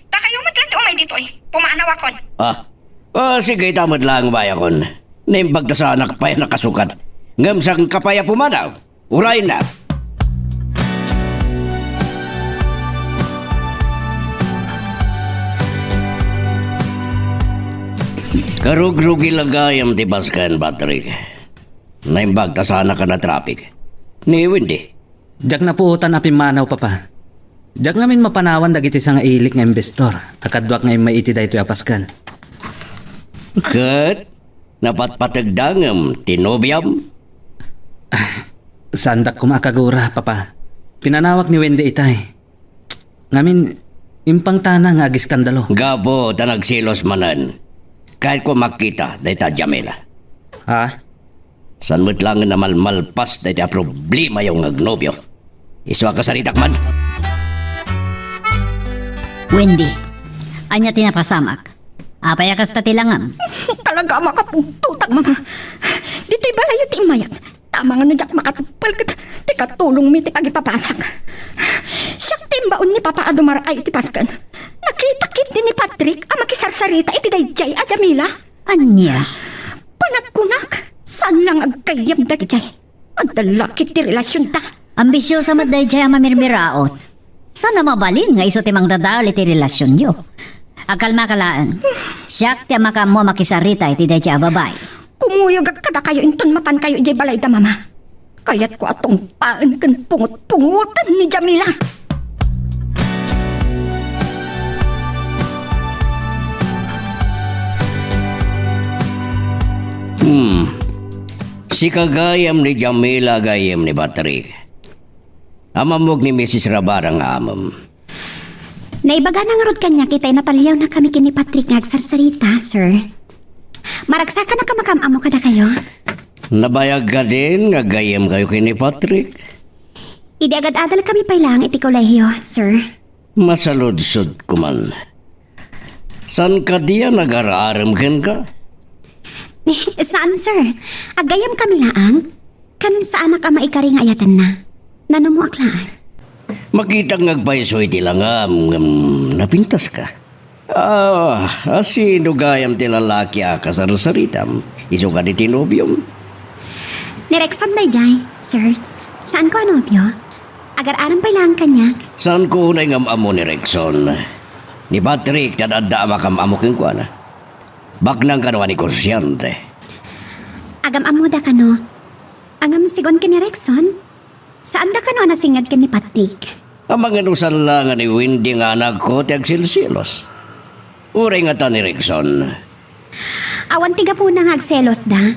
dakayo met la ti umay ditoy. Pumanawakon. Ah. Ah, sige, ita met laeng umayakon. Naimbag ta saanak pay a nakasukat. Ngem saanka pay a pumanaw? Urayna. Karugrugi la gayam ti paskan, Patrick. Naimbag ta saanak a natraffic. Ni Wendy. Diak napuotan a pimmanaw, Papa. Diak ngamin mapanawan dagiti sangailik nga investor a kaduak nga immay iti daytoy a paskan. Ket napatpategda ngem ti nobiam? Ah, saandak koma a kagura, Papa. Pinanawak ni Wendy itay. Ngamin, impangtana nga agiskandalo. Gapu ta nagselos manen. Kayatko a makita dayta a Jamila. Ha? Saan met laengen a malmalpas dayta a problemayo nga agnobio? Isu a kasaritak man. Wendy, ania ti napasamak? Apay a kasta ti langam? Talaga a makapungtotak, Mama. Ditoy balayyo ti immayak. Amangan no diak makatupal ket ti katulongmi ti pagipapasak. Siak ti imbaon ni Papa a dumar-ay iti paskan. Nakita ketdi ni Patrick a makisarsarita iti daydiay a Jamila. Ania? Panagkunak, saan la nga aggayyem dagijay. Adda la ket ti relasionda. Ambisiosa met daydiay a mamirmiraot. Saan a mabalin nga isu ti mangdadael iti relasionyo. Agkalmaka laeng. Siak ti makaammo a makisarita iti daydiay a babai. Kumuyogak kadakayo inton mapankayo idiay balayda, Mama. Kayatko a tungpaen ken pungot-pungoten ni Jamila. Hmm. Sika gayam ni Jamila, gayam ni Patrick. Am-ammok ni Misis Rabara nga amem. Naibagana ngarud kaniak itay nataliawnakami ken ni Patrick nga agsarsarita, sir. Maragsakannak a makaam-ammo kadakayo. Nabayag kadin nga aggayyemkayo ken ni Patrick? Idi agad-adalkami pay laeng iti kolehio, sir. Masaludsodko man. Saan kadi a nagar-arem kenka? Saan, sir. Aggayyemkami laeng. Kan saanak a maikari nga ayatenna. Nanummoak laeng. Makitak nga agpayso iti langam ngem napintaska. Ah, asino gayam ti lalaki a kasarsaritam? Isu kadi ti nobiom? Ni Rexon daydiay, sir. Saanko a nobio? Agar-arem pay laeng kaniak. Saanko unay nga am-ammo ni Rexon. Ni Patrick, ta adda a makaam-ammo kenkuana. Baknang kano a negosiante. Agam-ammoda kano. Ngem segun ken ni Rexon, saanda kano a nasinged ken ni Patrick. Amangan no saan la nga ni Wendy nga anakko ti agsilsilos. Uray ngata ni Rexon. Awan ti gapuna nga agselosda.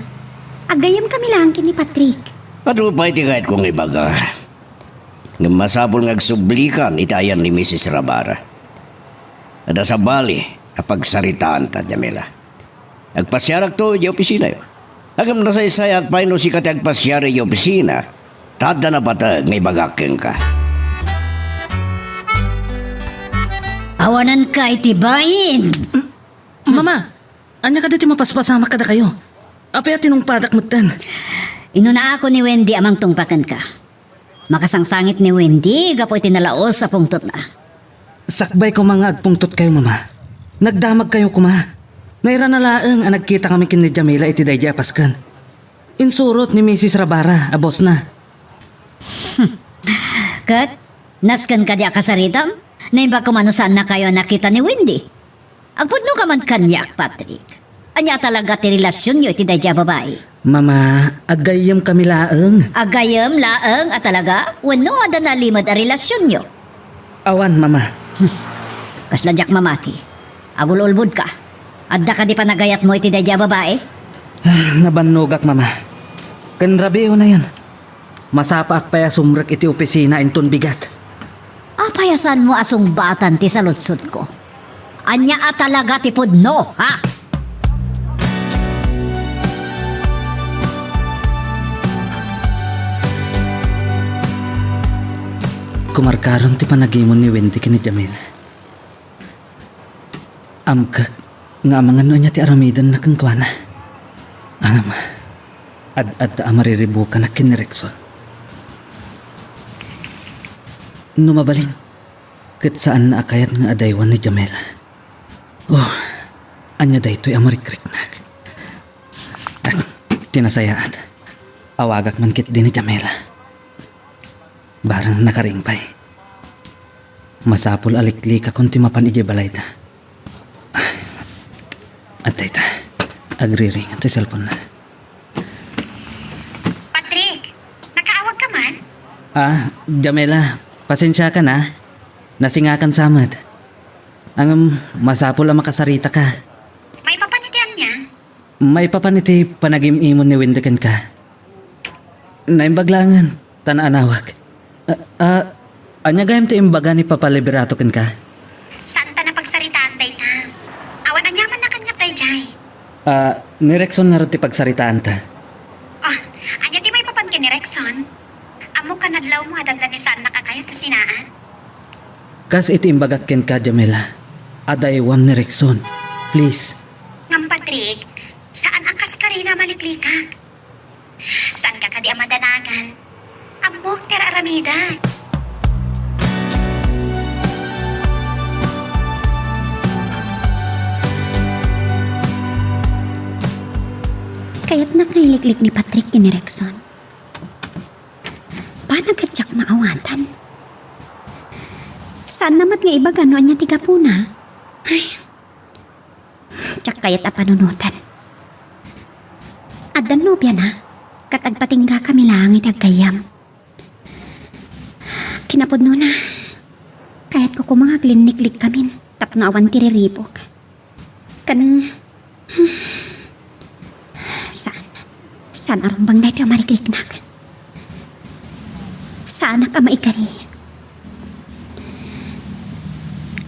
Aggayyemkami laeng ken ni Patrick. Adu pay ti kayatko nga ibaga. Ngem masapul nga agsublikan iti ayan ni Misis Rabara. Adda sabali a pagsaritaanta, Jamila. Agpasiarakto idiay opisinayo. Ngem nasaysayaat pay no sika ti agpasiar idiay opisina, ta adda napateg nga ibagak kenka. Awananka iti bain! Mama, ania kadi ti mapaspasamak kadakayo? Apay a tinungpadak metten? Inunaakon ni Wendy a mangtungpa kenka. Makasangsangit ni Wendy gapu iti nalaus a pungtotna. Sakbay koma nga agpungtotkayo, Mama. Nagdamagkayo koma. Nairana laeng a nagkitakami ken ni Jamila iti daydi a pasken. Insurot ni Misis Rabara a bosna. Ket, nasken kadi a kasaritam? Naimbag koma no saannakayo a nakita ni Wendy. Agpudnoka man kaniak, Patrick. Ania talaga ti relasionyo iti daydi a babai? Mama, aggayyemkami laeng. Aggayyem laeng a talaga? Wenno adda nalimed a relasionyo? Awan, Mama. Kasla diak mamati. Agul-ulbodka. Adda kadi panagayatmo iti daydi a babai? Ah, nabannogak, Mama. Ken rabii unayen. Masapaak pay a sumrek iti opisina inton bigat. Apay a saanmo a sungbatan ti saludsodko? Ania a talaga ti pudno, ha? Kumarkaron ti panagimon ni Wendy ken ni Jamila. Amkek nga amangan no ania ti aramidenna kenkuana. Ngem, ad-adda a mariribukanak ken ni Rexon. No mabalin, ket saanna a kayat nga adaywan ni Jamila. Oh, ania daytoy a marikriknak? At ti nasayaat, awagak man ketdi ni Jamila. Barang nakaring pay. Masapul a liklikakon ti mapan idiay balayda. At dayta, agriring ti cellphone na. Patrick, nakaawag ka man? Ah, Jamila, pasensiakan a. Nasingakan sa met. Ngem, masapul a makasarita ka. Maipapan iti ania? Maipapan iti panagim-imon ni Wendy kenka. Naimbag laengen, ta naanawak. Ah, ah, ania gayam ti imbaga ni Papa Liberato kenka? Saanta a pagsaritaan dayta. Awan aniamanna kaniak daydiay. Ah, ni Rexon ngarud ti pagsaritaanta. Oh, ania ti maipapan ken ni Rexon? Ammok a nadlawmo a adda ni saannak a kayat a sinaan. Kas iti imbagak kenka, Jamila, adaywam ni Rexon. Please. Ngem Patrick, saan a kas karina a maliklikak. Saanka kadi a madanagan? Ammok ti ar-aramidek. Kayatnak nga iliklik ni Patrick ken ni Rexon. Banag a diak maawatan. Saanna met nga ibaga no ania ti gapuna. Ay, diak kayat a panunoten. Addan nobiana, ket agpatinggakami laeng iti aggayyem. Kinapudnona, kayatko koma nga aglinniklikkamin tapno awan ti riribuk. Ken, saan, saan a rumbeng daytoy a marikriknak. Saanak a maikari.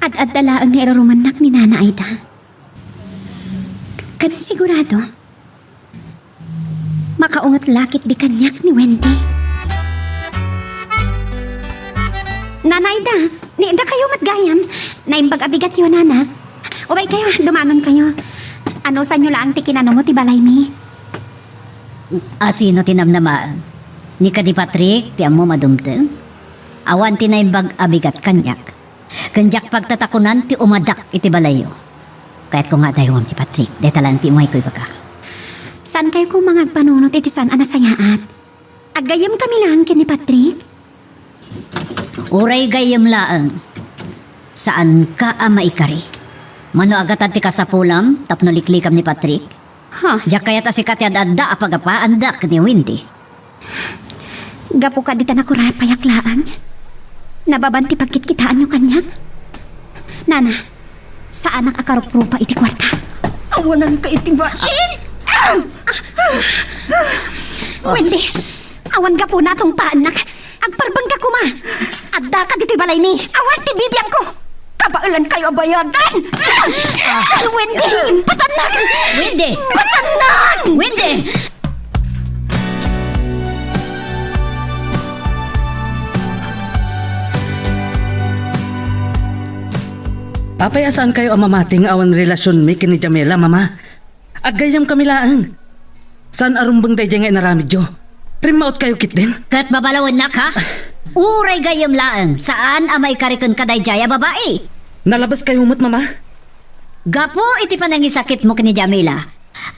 Ad-adda laeng nga irurumannak ni Nana Aida. Ken sigurado, makaunget la ketdi kaniak ni Wendy. Nana Aida, ni, dakayo met gayam. Naimbag a bigatyo, Nana. Umaykayo, dumanonkayo. Anusanyo laeng ti kinanumo ti balaymi. Asino ti namnamaen? Ni kadi Patrick ti ammom a dumteng? Awan ti naimbag a bigat kaniak. Ken diak pagtatakunan ti umadak iti balayyo. Kayatko nga adaywam ni Patrick, dayta laeng ti umayko ibaga. Saankayo koma nga agpanunot iti saan a nasayaat. Aggayyemkami laeng ken ni Patrick? Uray gayyem laeng. Saanka a maikari. Mano a gatad ti kasapulam tapno liklikam ni Patrick? Ha? Diak kayat a sika ti ad-adda a pagapaandak ni Wendy. Gapu kadi ta nakurapayak laeng. Nababan ti pagkitkitaanyo kaniak. Nana, saanak a karuprupa iti kuarta. Awananka iti bain! Wendy, awan gapuna a tungpaannak. Agparbengka koma. Addaka ditoy balaymi. Awan ti bibiangko. Kabaelankayo a bayadan! Wendy, impatannak! Wendy! Impatannak! Wendy! Apay a saankayo a mamati nga awan relasionmi ken ni Jamila, Mama? Aggayyemkami laeng. Saan a rumbeng daydiay nga inaramidyo. Rimmautkayo ketdin? Ket babalawennak, ha? Uray gayyem laeng, saan a maikari kenka daydiay a babai. Nalabeskayo met, Mama? Gapu iti panangisakitmo ken ni Jamila,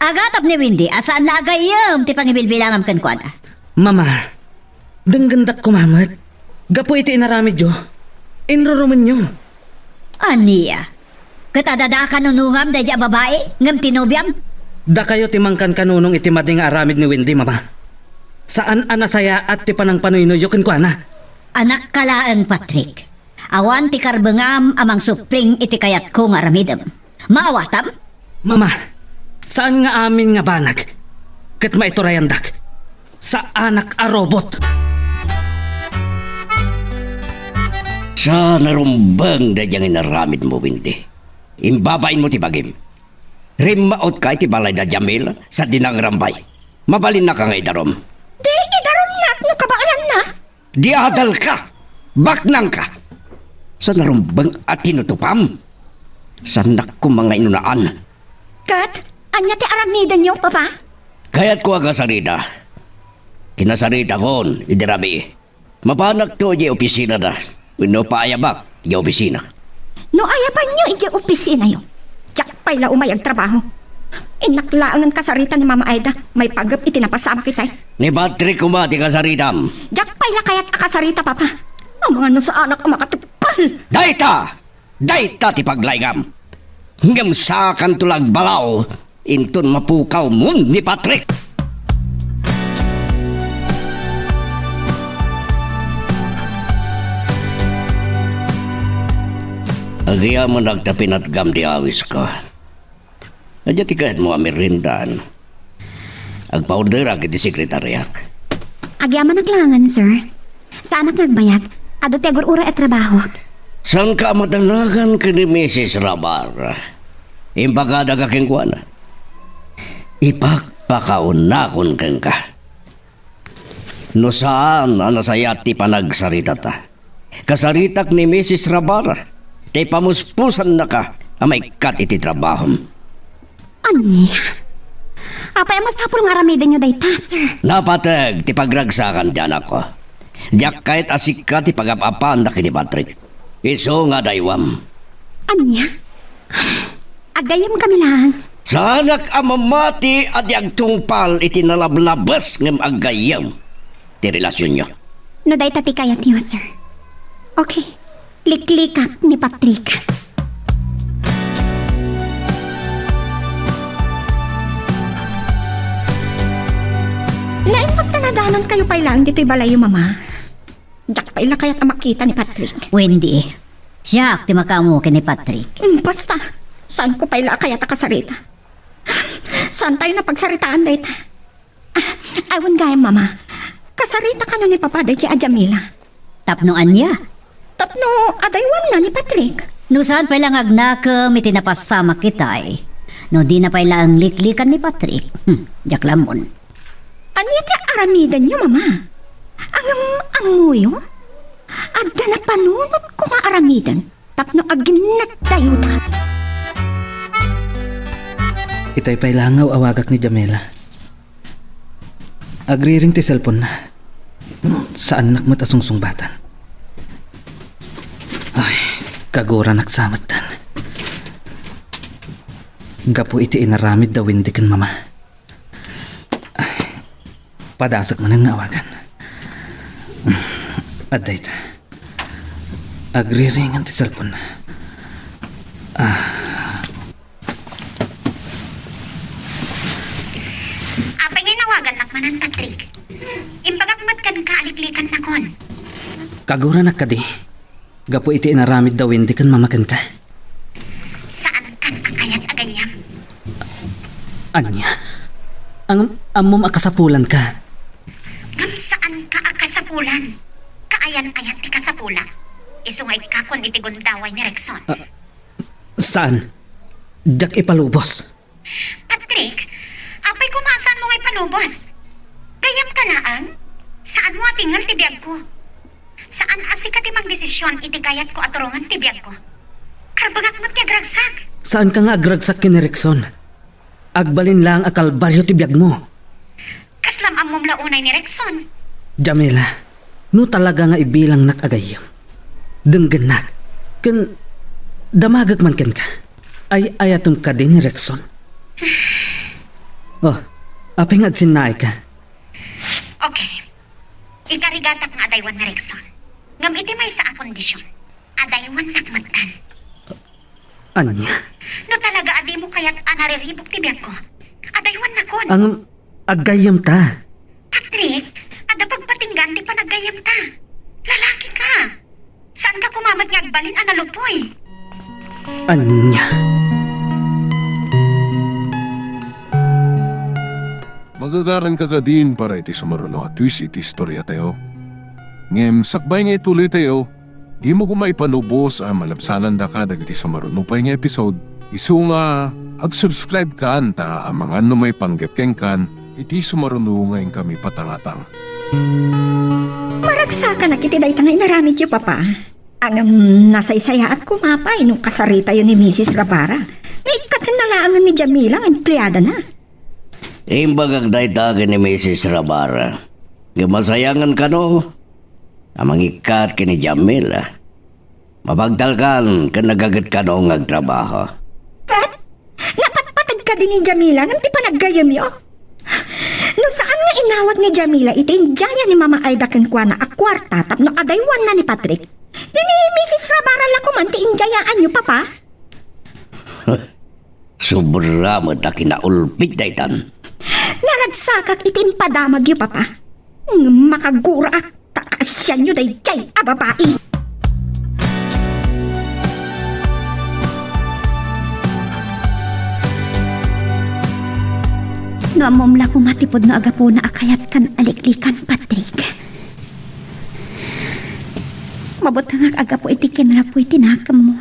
agatap ni Wendy a saan la a gayyem ti pangibilbilangam kenkuana. Mama, denggendak koma met. Gapu iti inaramidyo, inrurumenyo. Ania? Ket adda a kanunongam daydiay a babai ngem ti nobiam? Dakayo ti mangkankanunong iti madi nga aramid ni Wendy, Mama. Saan a nasayaat ti panangpanuynoyyo kenkuana. Anakka laeng, Patrick. Awan ti karbengam a mangsupling iti kayatko nga aramidem. Maawatam? Mama, saan nga amin nga banag ket maiturayandak? Saanak a robot. Sa narumbeng daydiay nga inaramidmo, Wendy. Imbabainmo ti bagim. Rimmaotka iti balay da Jamil, sa dinangrambay. Mabalinnaka nga idarum. Di idarumnak no kabaelanna. Di adalka! Baknangka! Sa narumbeng a tinutupam, saannak koma nga inunaan. Ket ania ti aramidenyo, Papa? Kayatko a kasarita. Kinasaritakon idi rabii. Mapanakto idiay opisinada wenno paayabak idiay opisina. No ayabanyo idiay opisinayo, diak pay la umay agtrabaho. Innak laengen kasarita ni Mama Aida, maipagep iti napasamak itay. Ni Patrick koma ti kasaritam. Diak pay la kayat a kasarita, Papa. Amangan no saanak a makatupal. Dayta! Dayta ti paglaingam. Ngem saakanto la agbalaw inton mapukawmon ni Patrick. Agyamanak ta pinatgam ti awisko. Adda ti kayatmo a meriendaan? Agpa-orderak iti sekretariak. Agyamanak laengen, sir. Saanak nga agbayag. Adu ti agur-uray a trabahok. Saanka a madanagan ken ni Misis Rabar. Impakadaka kenkuana. Ipakpakaunakon kenka. No saan a nasayaat ti panagsaritata, kasaritak ni Misis Rabar, ta ipamuspusannaka a maikkat iti trabahom. Ania? Apay a masapul nga aramidenyo dayta, sir? Napateg ti pagragsakan ti anakko. Diak kayat a sika ti pagap-apaanna ken ni Patrick. Isu nga adaywam. Ania? Aggayyemkami laeng. Saanak a mamati a di agtungpal iti nalablabes ngem aggayyem ti relasionyo. No dayta ti kayatyo, sir. Okay. Liklikak ni Patrick. Naimbag ta nadanonkayo pay laeng ditoy balayyo, Mama. Diak pay la kayat a makita ni Patrick. Wendy, siak ti makaammo ken ni Patrick. Mm, basta, saanko pay la a kayat a kasarita. Saantayo a pagsaritaan dayta. Ah, awan gayam, Mama. Kasarita kano ni Papa daydiay a Jamila. Tapno ania? Tapno adaywanna ni Patrick. No saan pay la nga agnakem iti napasamak itay. No dina pay laeng liklikan ni Patrick. Hmm, diak la ammon. Ania ti aramidenyo, Mama? Ngem ammoyo? Adda napanunotko nga aramiden tapno aginnaddayoda. Itay pay la nga aw-awagak ni Jamila. Agriring ti cellphone-na. Saannak met a sungsungbatan. Ay, kaguranak sa metten. Gapu iti inaramid da Wendy ken Mama. Ay, padasek manen nga awagan. Adda ita. Agriringan ti cellphone-na. Ah. Apay nga inawagannak manen, Patrick? Imbagak met kenka a liklikannakon. Kaguranak kadi? Gapu iti inaramid da Wendy ken Mama kenka? Saankan a kayat a gayyem. Ania? Ang ammom a kasapulanka? Ngem saanka a kasapulan. Kaayan-ayat ti kasapulak. Isu nga ikkakon iti gundaway ni Rexon. Ah, saan? Diak ipalubos. Patrick, apay koma a saanmo nga ipalubos? Gayyemka laeng? Saanmo a tingel ti biagko. Saan a sika ti mangdesision iti kayatko a turongen ti biagko. Karbengak met ti agragsak. Saanka nga agragsak ken ni Rexon. Agbalin laeng a kalbario ti biagmo. Kaslam a Mom la unay ni Rexon. Jamila, no talaga nga ibilangnak a gayyem, denggennak, ken damagek man kenka. Ay-ayatem kadi ni Rexon? Oh, apay nga agsinnaayka? Okay. Ikarigatak nga adaywan ni Rexon. Ngem iti maysa a kondisyon, adaywannak metten. Ania? No talaga a dimo kayat a nariribuk ti biagko, adaywannakon. Ngem, aggayyemta. Patrick, adda pagpatinggaan ti panaggayyemta. Lalaki ka. Saan ka kumamat nga agbalin a nalupoy? Ania? Magagaran ka kadin para iti sumaruno a twist iti istorya tayo. Ngem sakbay nga ituloy tayo, dimo koma ipanubos a malabsanandaka dagiti sumaruno pay nga episode. Isu nga, ag-subscribe kan ta amangan no maipanggep kenkan iti sumaruno nga inkami patangatang. Maragsakanak iti dayta nga inaramidyo, Papa. Ngem nasaysayaat koma pay no kasaritayo ni Misis Rabara nga ikkatenna laengen ni Jamila nga empleadana. Imbagak dayta ken ni Misis Rabara. Ngem masayangan kano a mangikkat ken ni Jamila. Mapagtalkan ken nagaget kano nga agtrabaho. Ket napatpateg kadi ni Jamila ngem ti panaggayyemyo? No saan nga inawat ni Jamila iti indiaya ni Mama Aida kenkuana a kuarta tapno adaywanna ni Patrick, di ni Misis Rabara la koman ti indiayaanyo, Papa? Sobra met a kinaulpit daytan. Naragsakak iti impadamagyo, Papa. Ngem makagurak ta kaasianyo daydiay a babai. No ammom la koma ti pudno a gapuna a kayatkan a liklikan, Patrick. Mabutengak a gapu iti kinalapuy ti nakemmo.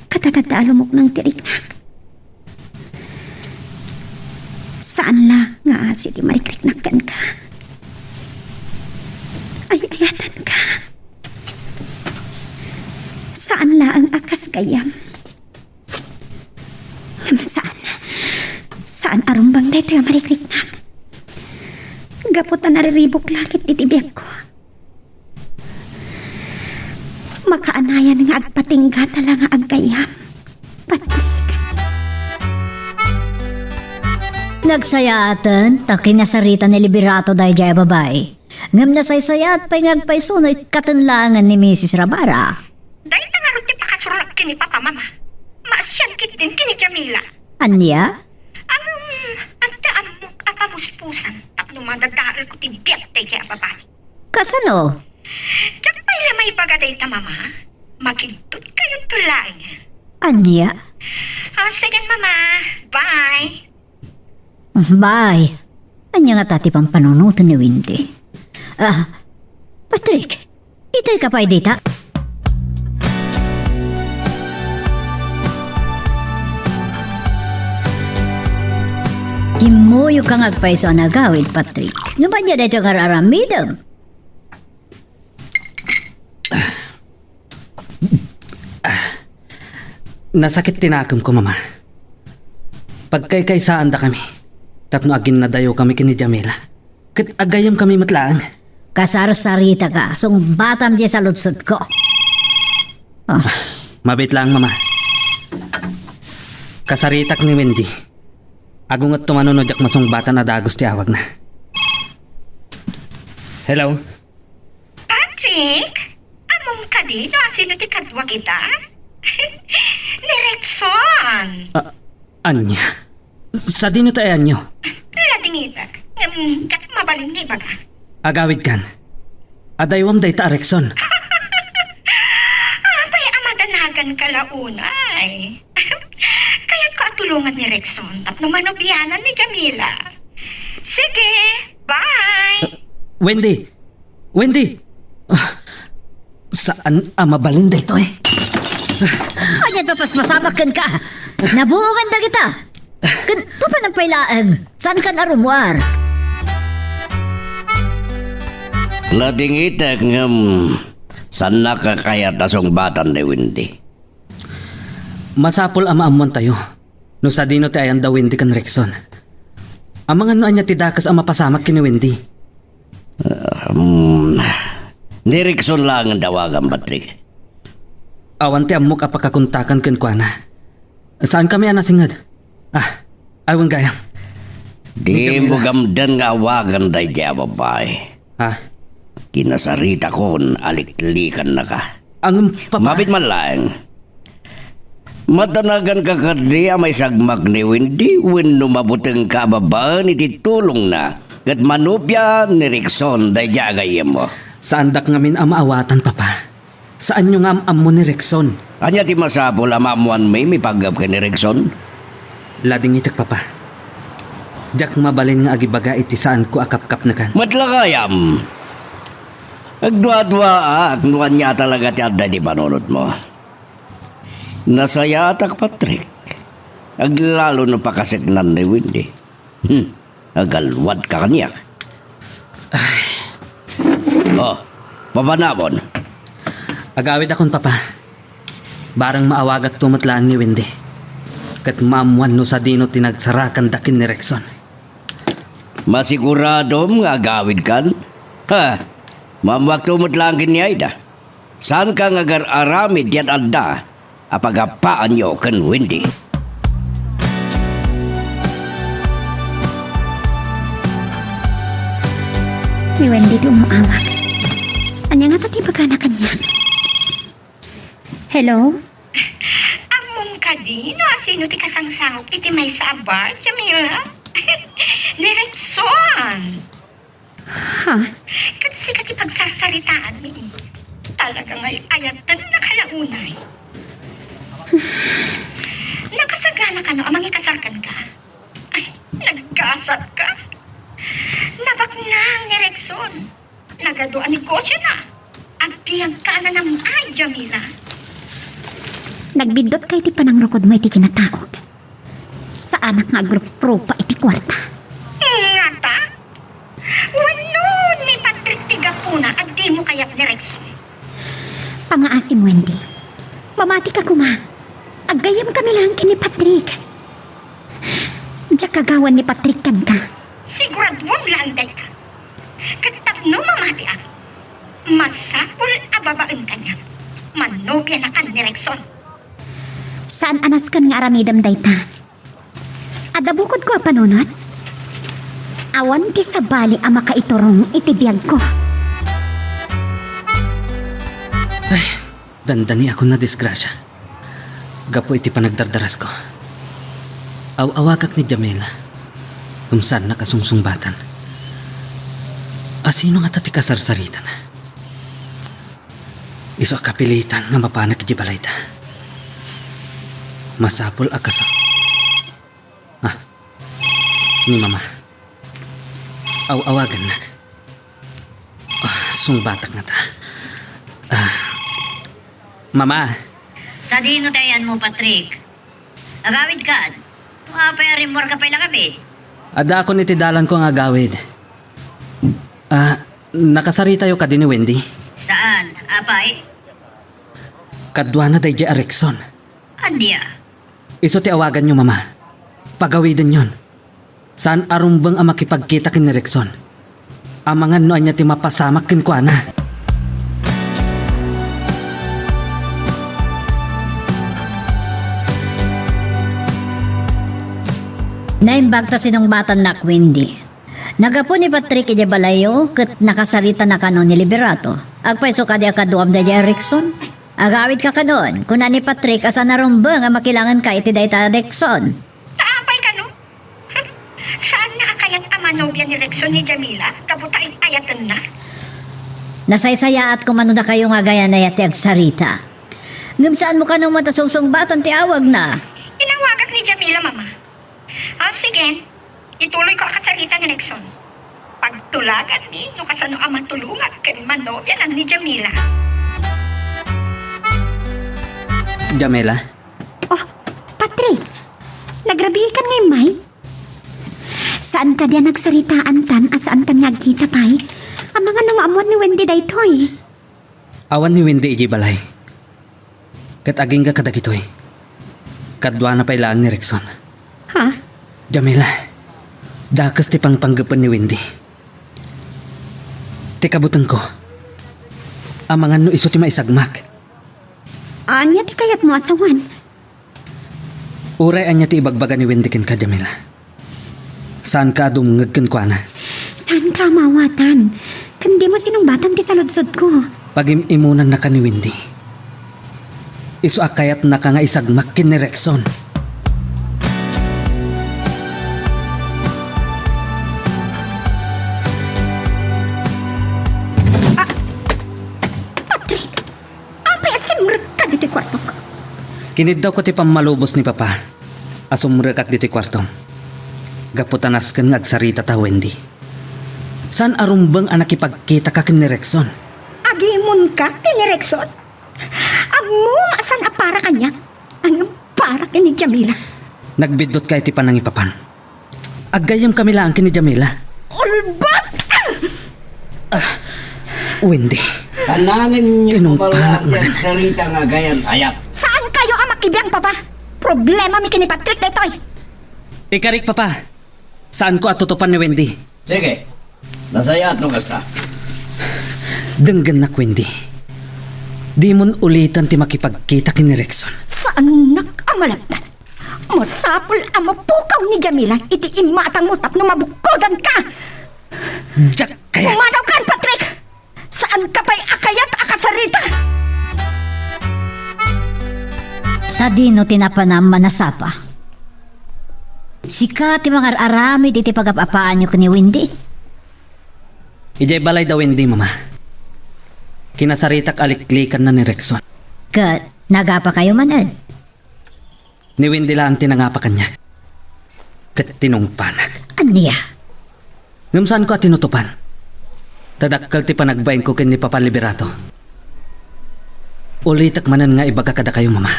Ket adda a lumukneng ti riknak. Saan la nga asi ti marikriknak kenka. Ay-ayatenka. Saan laeng a kas gayyem. Ngem saan, saan a rumbeng daytoy a marikriknak. Gapu ta nariribuk la ket iti biagko. Makaanayan nga agpatinggata la nga aggayyem, Patrick. Nagsayaaten ta kinasarita ni Liberato daydiay a babai. Ngem nasaysayaat pay nga agpayso no ikkaten laengen ni Misis Rabara. Dayta ngarud ti pakasuronak ken ni Papa, Mama. Maasian ketdin ken ni Jamila. Ania? Ngem, adda ammok a pamuspusan tapno madadaelko ti biag daydiay a babai. Kasano? Diak pay la maibaga dayta, Mama. Makiddut kayonto laeng. Ania? Ah, sige, Mama. Bye. Bye. Ania ngata ti pampanunoten ni Wendy? Ah, Patrick, itay ka pay dita? Kimmuyogka nga agpayso a nagawid, Patrick. Ngem ania daytoy nga ar-aramidem? Nasakit ti nakemko, Mama. Pagkaykaysaandakami tapno aginnadayokami ken ni Jamila. Ket agayyemkami met laeng. Kasarsaritaka, sungbatam diay saludsodko. Ah. Mabiit laeng, Mama. Kasaritak ni Wendy. Agungetto manen no diak masungbatan a dagus ti awagna. Hello? Patrick? Ammom kadi no asino ti kaduak ita? Ni Rexon. Ah, ania? Sadino ti ayanyo? Ladingitek. Ngem, diak mabalin nga ibaga. Agawidkan. Adaywam dayta a Rexon. Apay a madanaganka la unay? Kayatko a tulongan ni Rexon tapno manobianan ni Jamila. Sige, bye! Wendy! Wendy! Ah, saan a mabalin daytoy? Ania ti mapaspasamak kenka? Nabuongan dagita. Ken papanam pay laeng, saankan a rummuar? Ladingitek ngem saannaka kayat a sungbatan ni Wendy. Masapul a maammoantayo no sadino ti ayan da Wendy ken Rexon. Amangan no ania ti dakes a mapasamak ken ni Wendy. Um, ni Rickson laeng ti awagam, Patrick. Awan ti ammok a pakakontakan kenkuana. Saankami a nasinged. Ah, ay, wen gayam. Dimo gamden nga awagan daydiay a babai. Ha? Kinasaritakon a liklikannaka. Ngem, Papa? Mabit man laeng. Matanaganka kadi a maisagmak ni Wendy wenno mabutengka a babaen iti tulongna ket manupia ni Rickson daydiay a gayyemmo? Saandak ngamin a maawatan, Papa. Saanyo nga am-ammo ni Rickson. Ania ti masapul a maammoanmi maipaggep ken ni Rickson? Ladingitek, Papa. Diak mabalin nga agibaga iti saanko a kapkapnekan. Met la gayam. Agduaduaak no ania talaga ti adda iti panunotmo. Nasayaatak, Patrick. Aglalo no pakaseknan ni Wendy. Hmm, agalwadka kaniak. Oh, papanawon. Agawidakon, Papa. Bareng maawagakto met laeng ni Wendy. Ket maammoan no sadino ti nagsarakanda ken ni Rickson. Masiguradom nga agawidkan? Ha, maammoakto met laeng ken ni Aida. Saanka nga agar-aramid ti ad-adda a pagappaanyo ken Wendy. Ni Wendy ti umaawag. Ania ngata ti ibagana kaniak? Hello? Ammom kadi no asino ti kasangsangok iti maysa a bar, Jamila? Ni Rickson. Ha? Ket sika ti pagsarsaritaanmi. Talaga nga ay-ayatennaka la unay. Nakasagana kano a mangikasar kenka? Ay, naggasat ka. Nabaknang ni Rickson. Nagadu a negosiona. Agbiag ka a nanam-ay, Jamila. Nagbiddutka iti panangrukodmo iti kinataok. Saanak nga agruprupa iti kuarta. Ngata? Wenno ni Patrick ti gapuna a dimo kayat ni Rickson? Pangaasim, Wendy. Mamatika koma. Aggayyemkami laeng ken ni Patrick. Diak agawan ni Patrick kenka. Siguraduam laeng dayta. Ket tapno mamatiak, masapul a babaen kaniak. Manobianakan ni Rickson. Saan a nasken nga aramidem dayta. Adda bukodko a panunot? Awan ti sabali a makaiturong iti biagko. Ay, dandaniakon a disgrasia. Gapu iti panagdardarasko, aw-awagak ni Jamila. Ngem saannak a sungsungbatan. Asino ngata ti kasarsaritana? Isu a kapilitan nga mapanak iti balayda. Masapul a kasa-, ah, ni Mama. Aw-awagannak. Ah, sungbatak ngata. Ah, Mama. Sadino ti ayanmo, Patrick? Agawidkan. Apay a rimmuarka pay la kami? Addaakon iti dalanko nga agawid. Ah, nakasaritayo kadi ni Wendy? Saan? Apay? Kaduana daydiay a Rickson. Ania? Isu ti awaganyo, Mama. Pagawidenyon. Saan a rumbeng a makipagkita ken ni Rickson. Amangan no ania ti mapasamak kenkuana. Naimbag ta sinungbatannak, Wendy. Naggapu ni Patrick idiay balayyo ket nakasaritana kano ni Liberato. Agpayso kadi a kaduam daydiay a Rickson? Agawidka kanon, kuna ni Patrick a saan a rumbeng a makilangenka iti dayta a Rickson. Ta apay kano? Saanna a kayat a manobia ni Rickson ni Jamila gapu ta ay-ayatenna? Nasaysayaat koma no dakayo nga agayan aya ti agsarita. Ngem saanmo kano met a sungsungbatan ti awagna? Inawagak ni Jamila, Mama. Ah, sige. Ituloyko a kasarita ni Rickson. Pagtulaganmi no kasano a matulongak ken manobianan ni Jamila. Jamila? Oh, Patrick! Nagrabiikan nga immay? Saan kadi a nagsaritaantan a saantan nga agkita pay? Amangan no maammuan ni Wendy daytoy. Awan ni Wendy idiay balay. Ket agingga kadagitoy. Kaduana pay laeng ni Rickson. Ha? Jamila, dakes ti pangpanggepen ni Wendy. Ti kabutengko, amangan no isu ti maisagmak. Ania ti kayatmo a sawen? Uray ania ti ibagbaga ni Wendy kenka, Jamila, saanka a dumngeg kenkuana. Saanka a maawatan. Ken dimo sinungbatan ti saludsodko. Pagim-imunannaka ni Wendy. Isu a kayatnaka nga isagmak ken ni Rexon. Ah! Patrick! Apay a simrekka ditoy kuartok? Kiniddawko ti pammalubos ni Papa a sumrekak ditoy kuartom. Gapu ta nasken nga agsaritata, Wendy. Saan a rumbeng a nakipagkitaka ken ni Rexon. Agimonka ken ni Rexon? Ammom a saan a para kaniak, ngem para ken ni Jamila. Nagbiddutkayo ti panangipapan. Aggayyemkami laeng ken ni Jamila. Ulbod! Ah, Wendy. Kananenyo Tinungpanak pamalaati man. Ang sarita nga agayat-ayat. Saankayo a makibiang, Papa. Problemami ken ni Patrick daytoy. Ikarik, Papa. Saanko a tutupan ni Wendy. Sige. Nasayaat no kasta. Denggennak, Wendy. Dimon ulitan ti makipagkita ken ni Rexon. Saannak a malabnan. Masapul a mapukaw ni Jamila iti imatangmo tapno mabukkodanka. Diak kayat. Pumadawkan, Patrick! Saanka pay a kayat a kasarita? Sadino ti napanam a nasapa? Sika ti mangar-aramid iti pagap-apaanyo ken ni Wendy? Idiay balay da Wendy, Mama. Kinasaritak a liklikanna ni Rexon. Ket nagapakayo manen? Ni Wendy laeng ti nangapa kaniak. Ket tinungpanak. Ania? Ngem saanko a tinutupan. Ta dakkel ti panagbainko ken ni Papa Liberato. Ulitek manen nga ibaga kadakayo, Mama.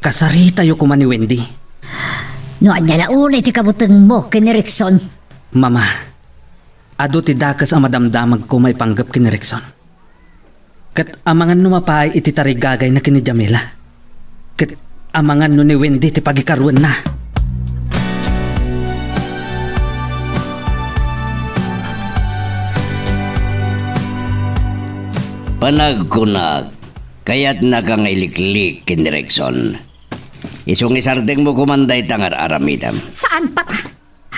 Kasaritayo koma ni Wendy. No ania la unay ti kabutengmo ken ni Rexon? Mama, adu ti dakes a madamdamagko maipanggep ken ni Rexon. Ket amangan no mapaay iti tarigagayna ken ni Jamila. Ket amangan no ni Wendy ti pagikaruenna. Panagkunak, kayatnaka nga iliklik ken ni Rexon. Isu nga isardengmo koman dayta nga ar-aramidem. Saan, Papa?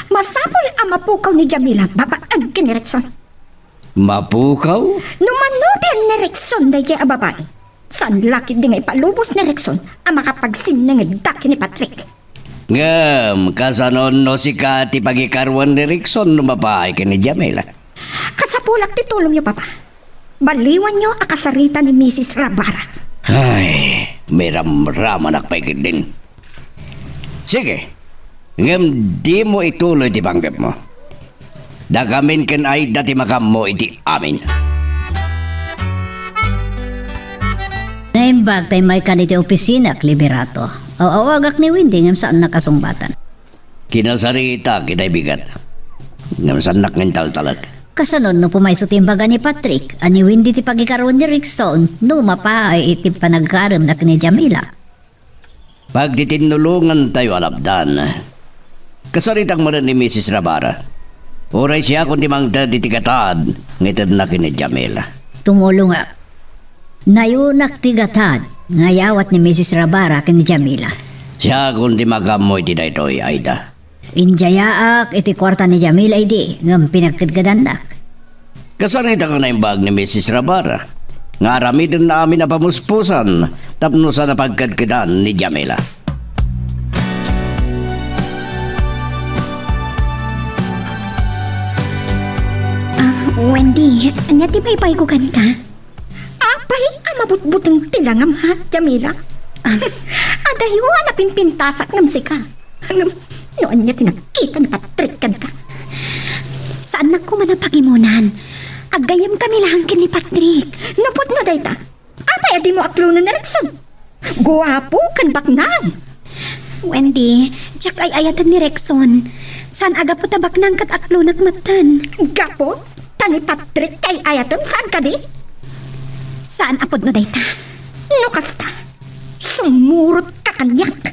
Masapul a mapukaw ni Jamila babaen ken ni Rexon. Mapukaw? No manobian ni Rexon daydiay a babai, saan la ketdi nga ipalubos ni Rexon a makapagsinnangedda ken ni Patrick. Ngem, kasano no sika ti pagikaruen ni Rexon no mapaay ken ni Jamila? Kasapulak ti tulongyo, Papa. Baliwanyo a kasarita ni Misis Rabara. Ay, miramramanak pay ketdin. Sige, ngem dimo ituloy ti panggepmo. Dakamin ken Aida ti makaammo iti amin. Naimbag ta immaykan iti opisinak, Liberato. Aw-awagak ni Wendy ngem saannak a sungbatan. Kinasaritak iti bigat. Ngem saannak nga intaltalek. Kasano no pumayso ti imbaga ni Patrick a ni Wendy ti pagikaruen ni Rexon no mapaay iti panagkaremna ken ni Jamila? Pagtitinnulongantayo a lapdan. Kasaritak manen ni Misis Rabara. Uray siakon ti mangted iti gatad nga itedna ken ni Jamila. Tumulongak. Nayunak ti gatad nga ayawat ni Misis Rabara ken ni Jamila. Siakon ti makaammo iti daytoy, Aida. Indiayaak iti kuarta ni Jamila idi ngem pinagkedkedannak. Kasaritak a naimbag ni Misis Rabara nga aramidenna amin a pamuspusan tapno saan a pagkedkedan ni Jamila. Ah, Wendy, ania ti paypayko kenka? Apay a mabutbuteng ti langam, ha, Jamila? Ah. Adayo a napinpintasak ngem sika. Ngem, no ania ti nakita ni Patrick kenka? Saannak koma a pagimunan. Aggayyemkami laeng ken ni Patrick. Napudno dayta. Apay a dimo aklonen ni Rexon? Guapo ken baknang. Wendy, diak ay-ayaten ni Rexon. Saan a gapu ta baknang ket aklonak metten. Gapu ta ni Patrick ti ay-ayatem, saan kadi? Saan a pudno dayta. No kasta, sumurotka kaniak.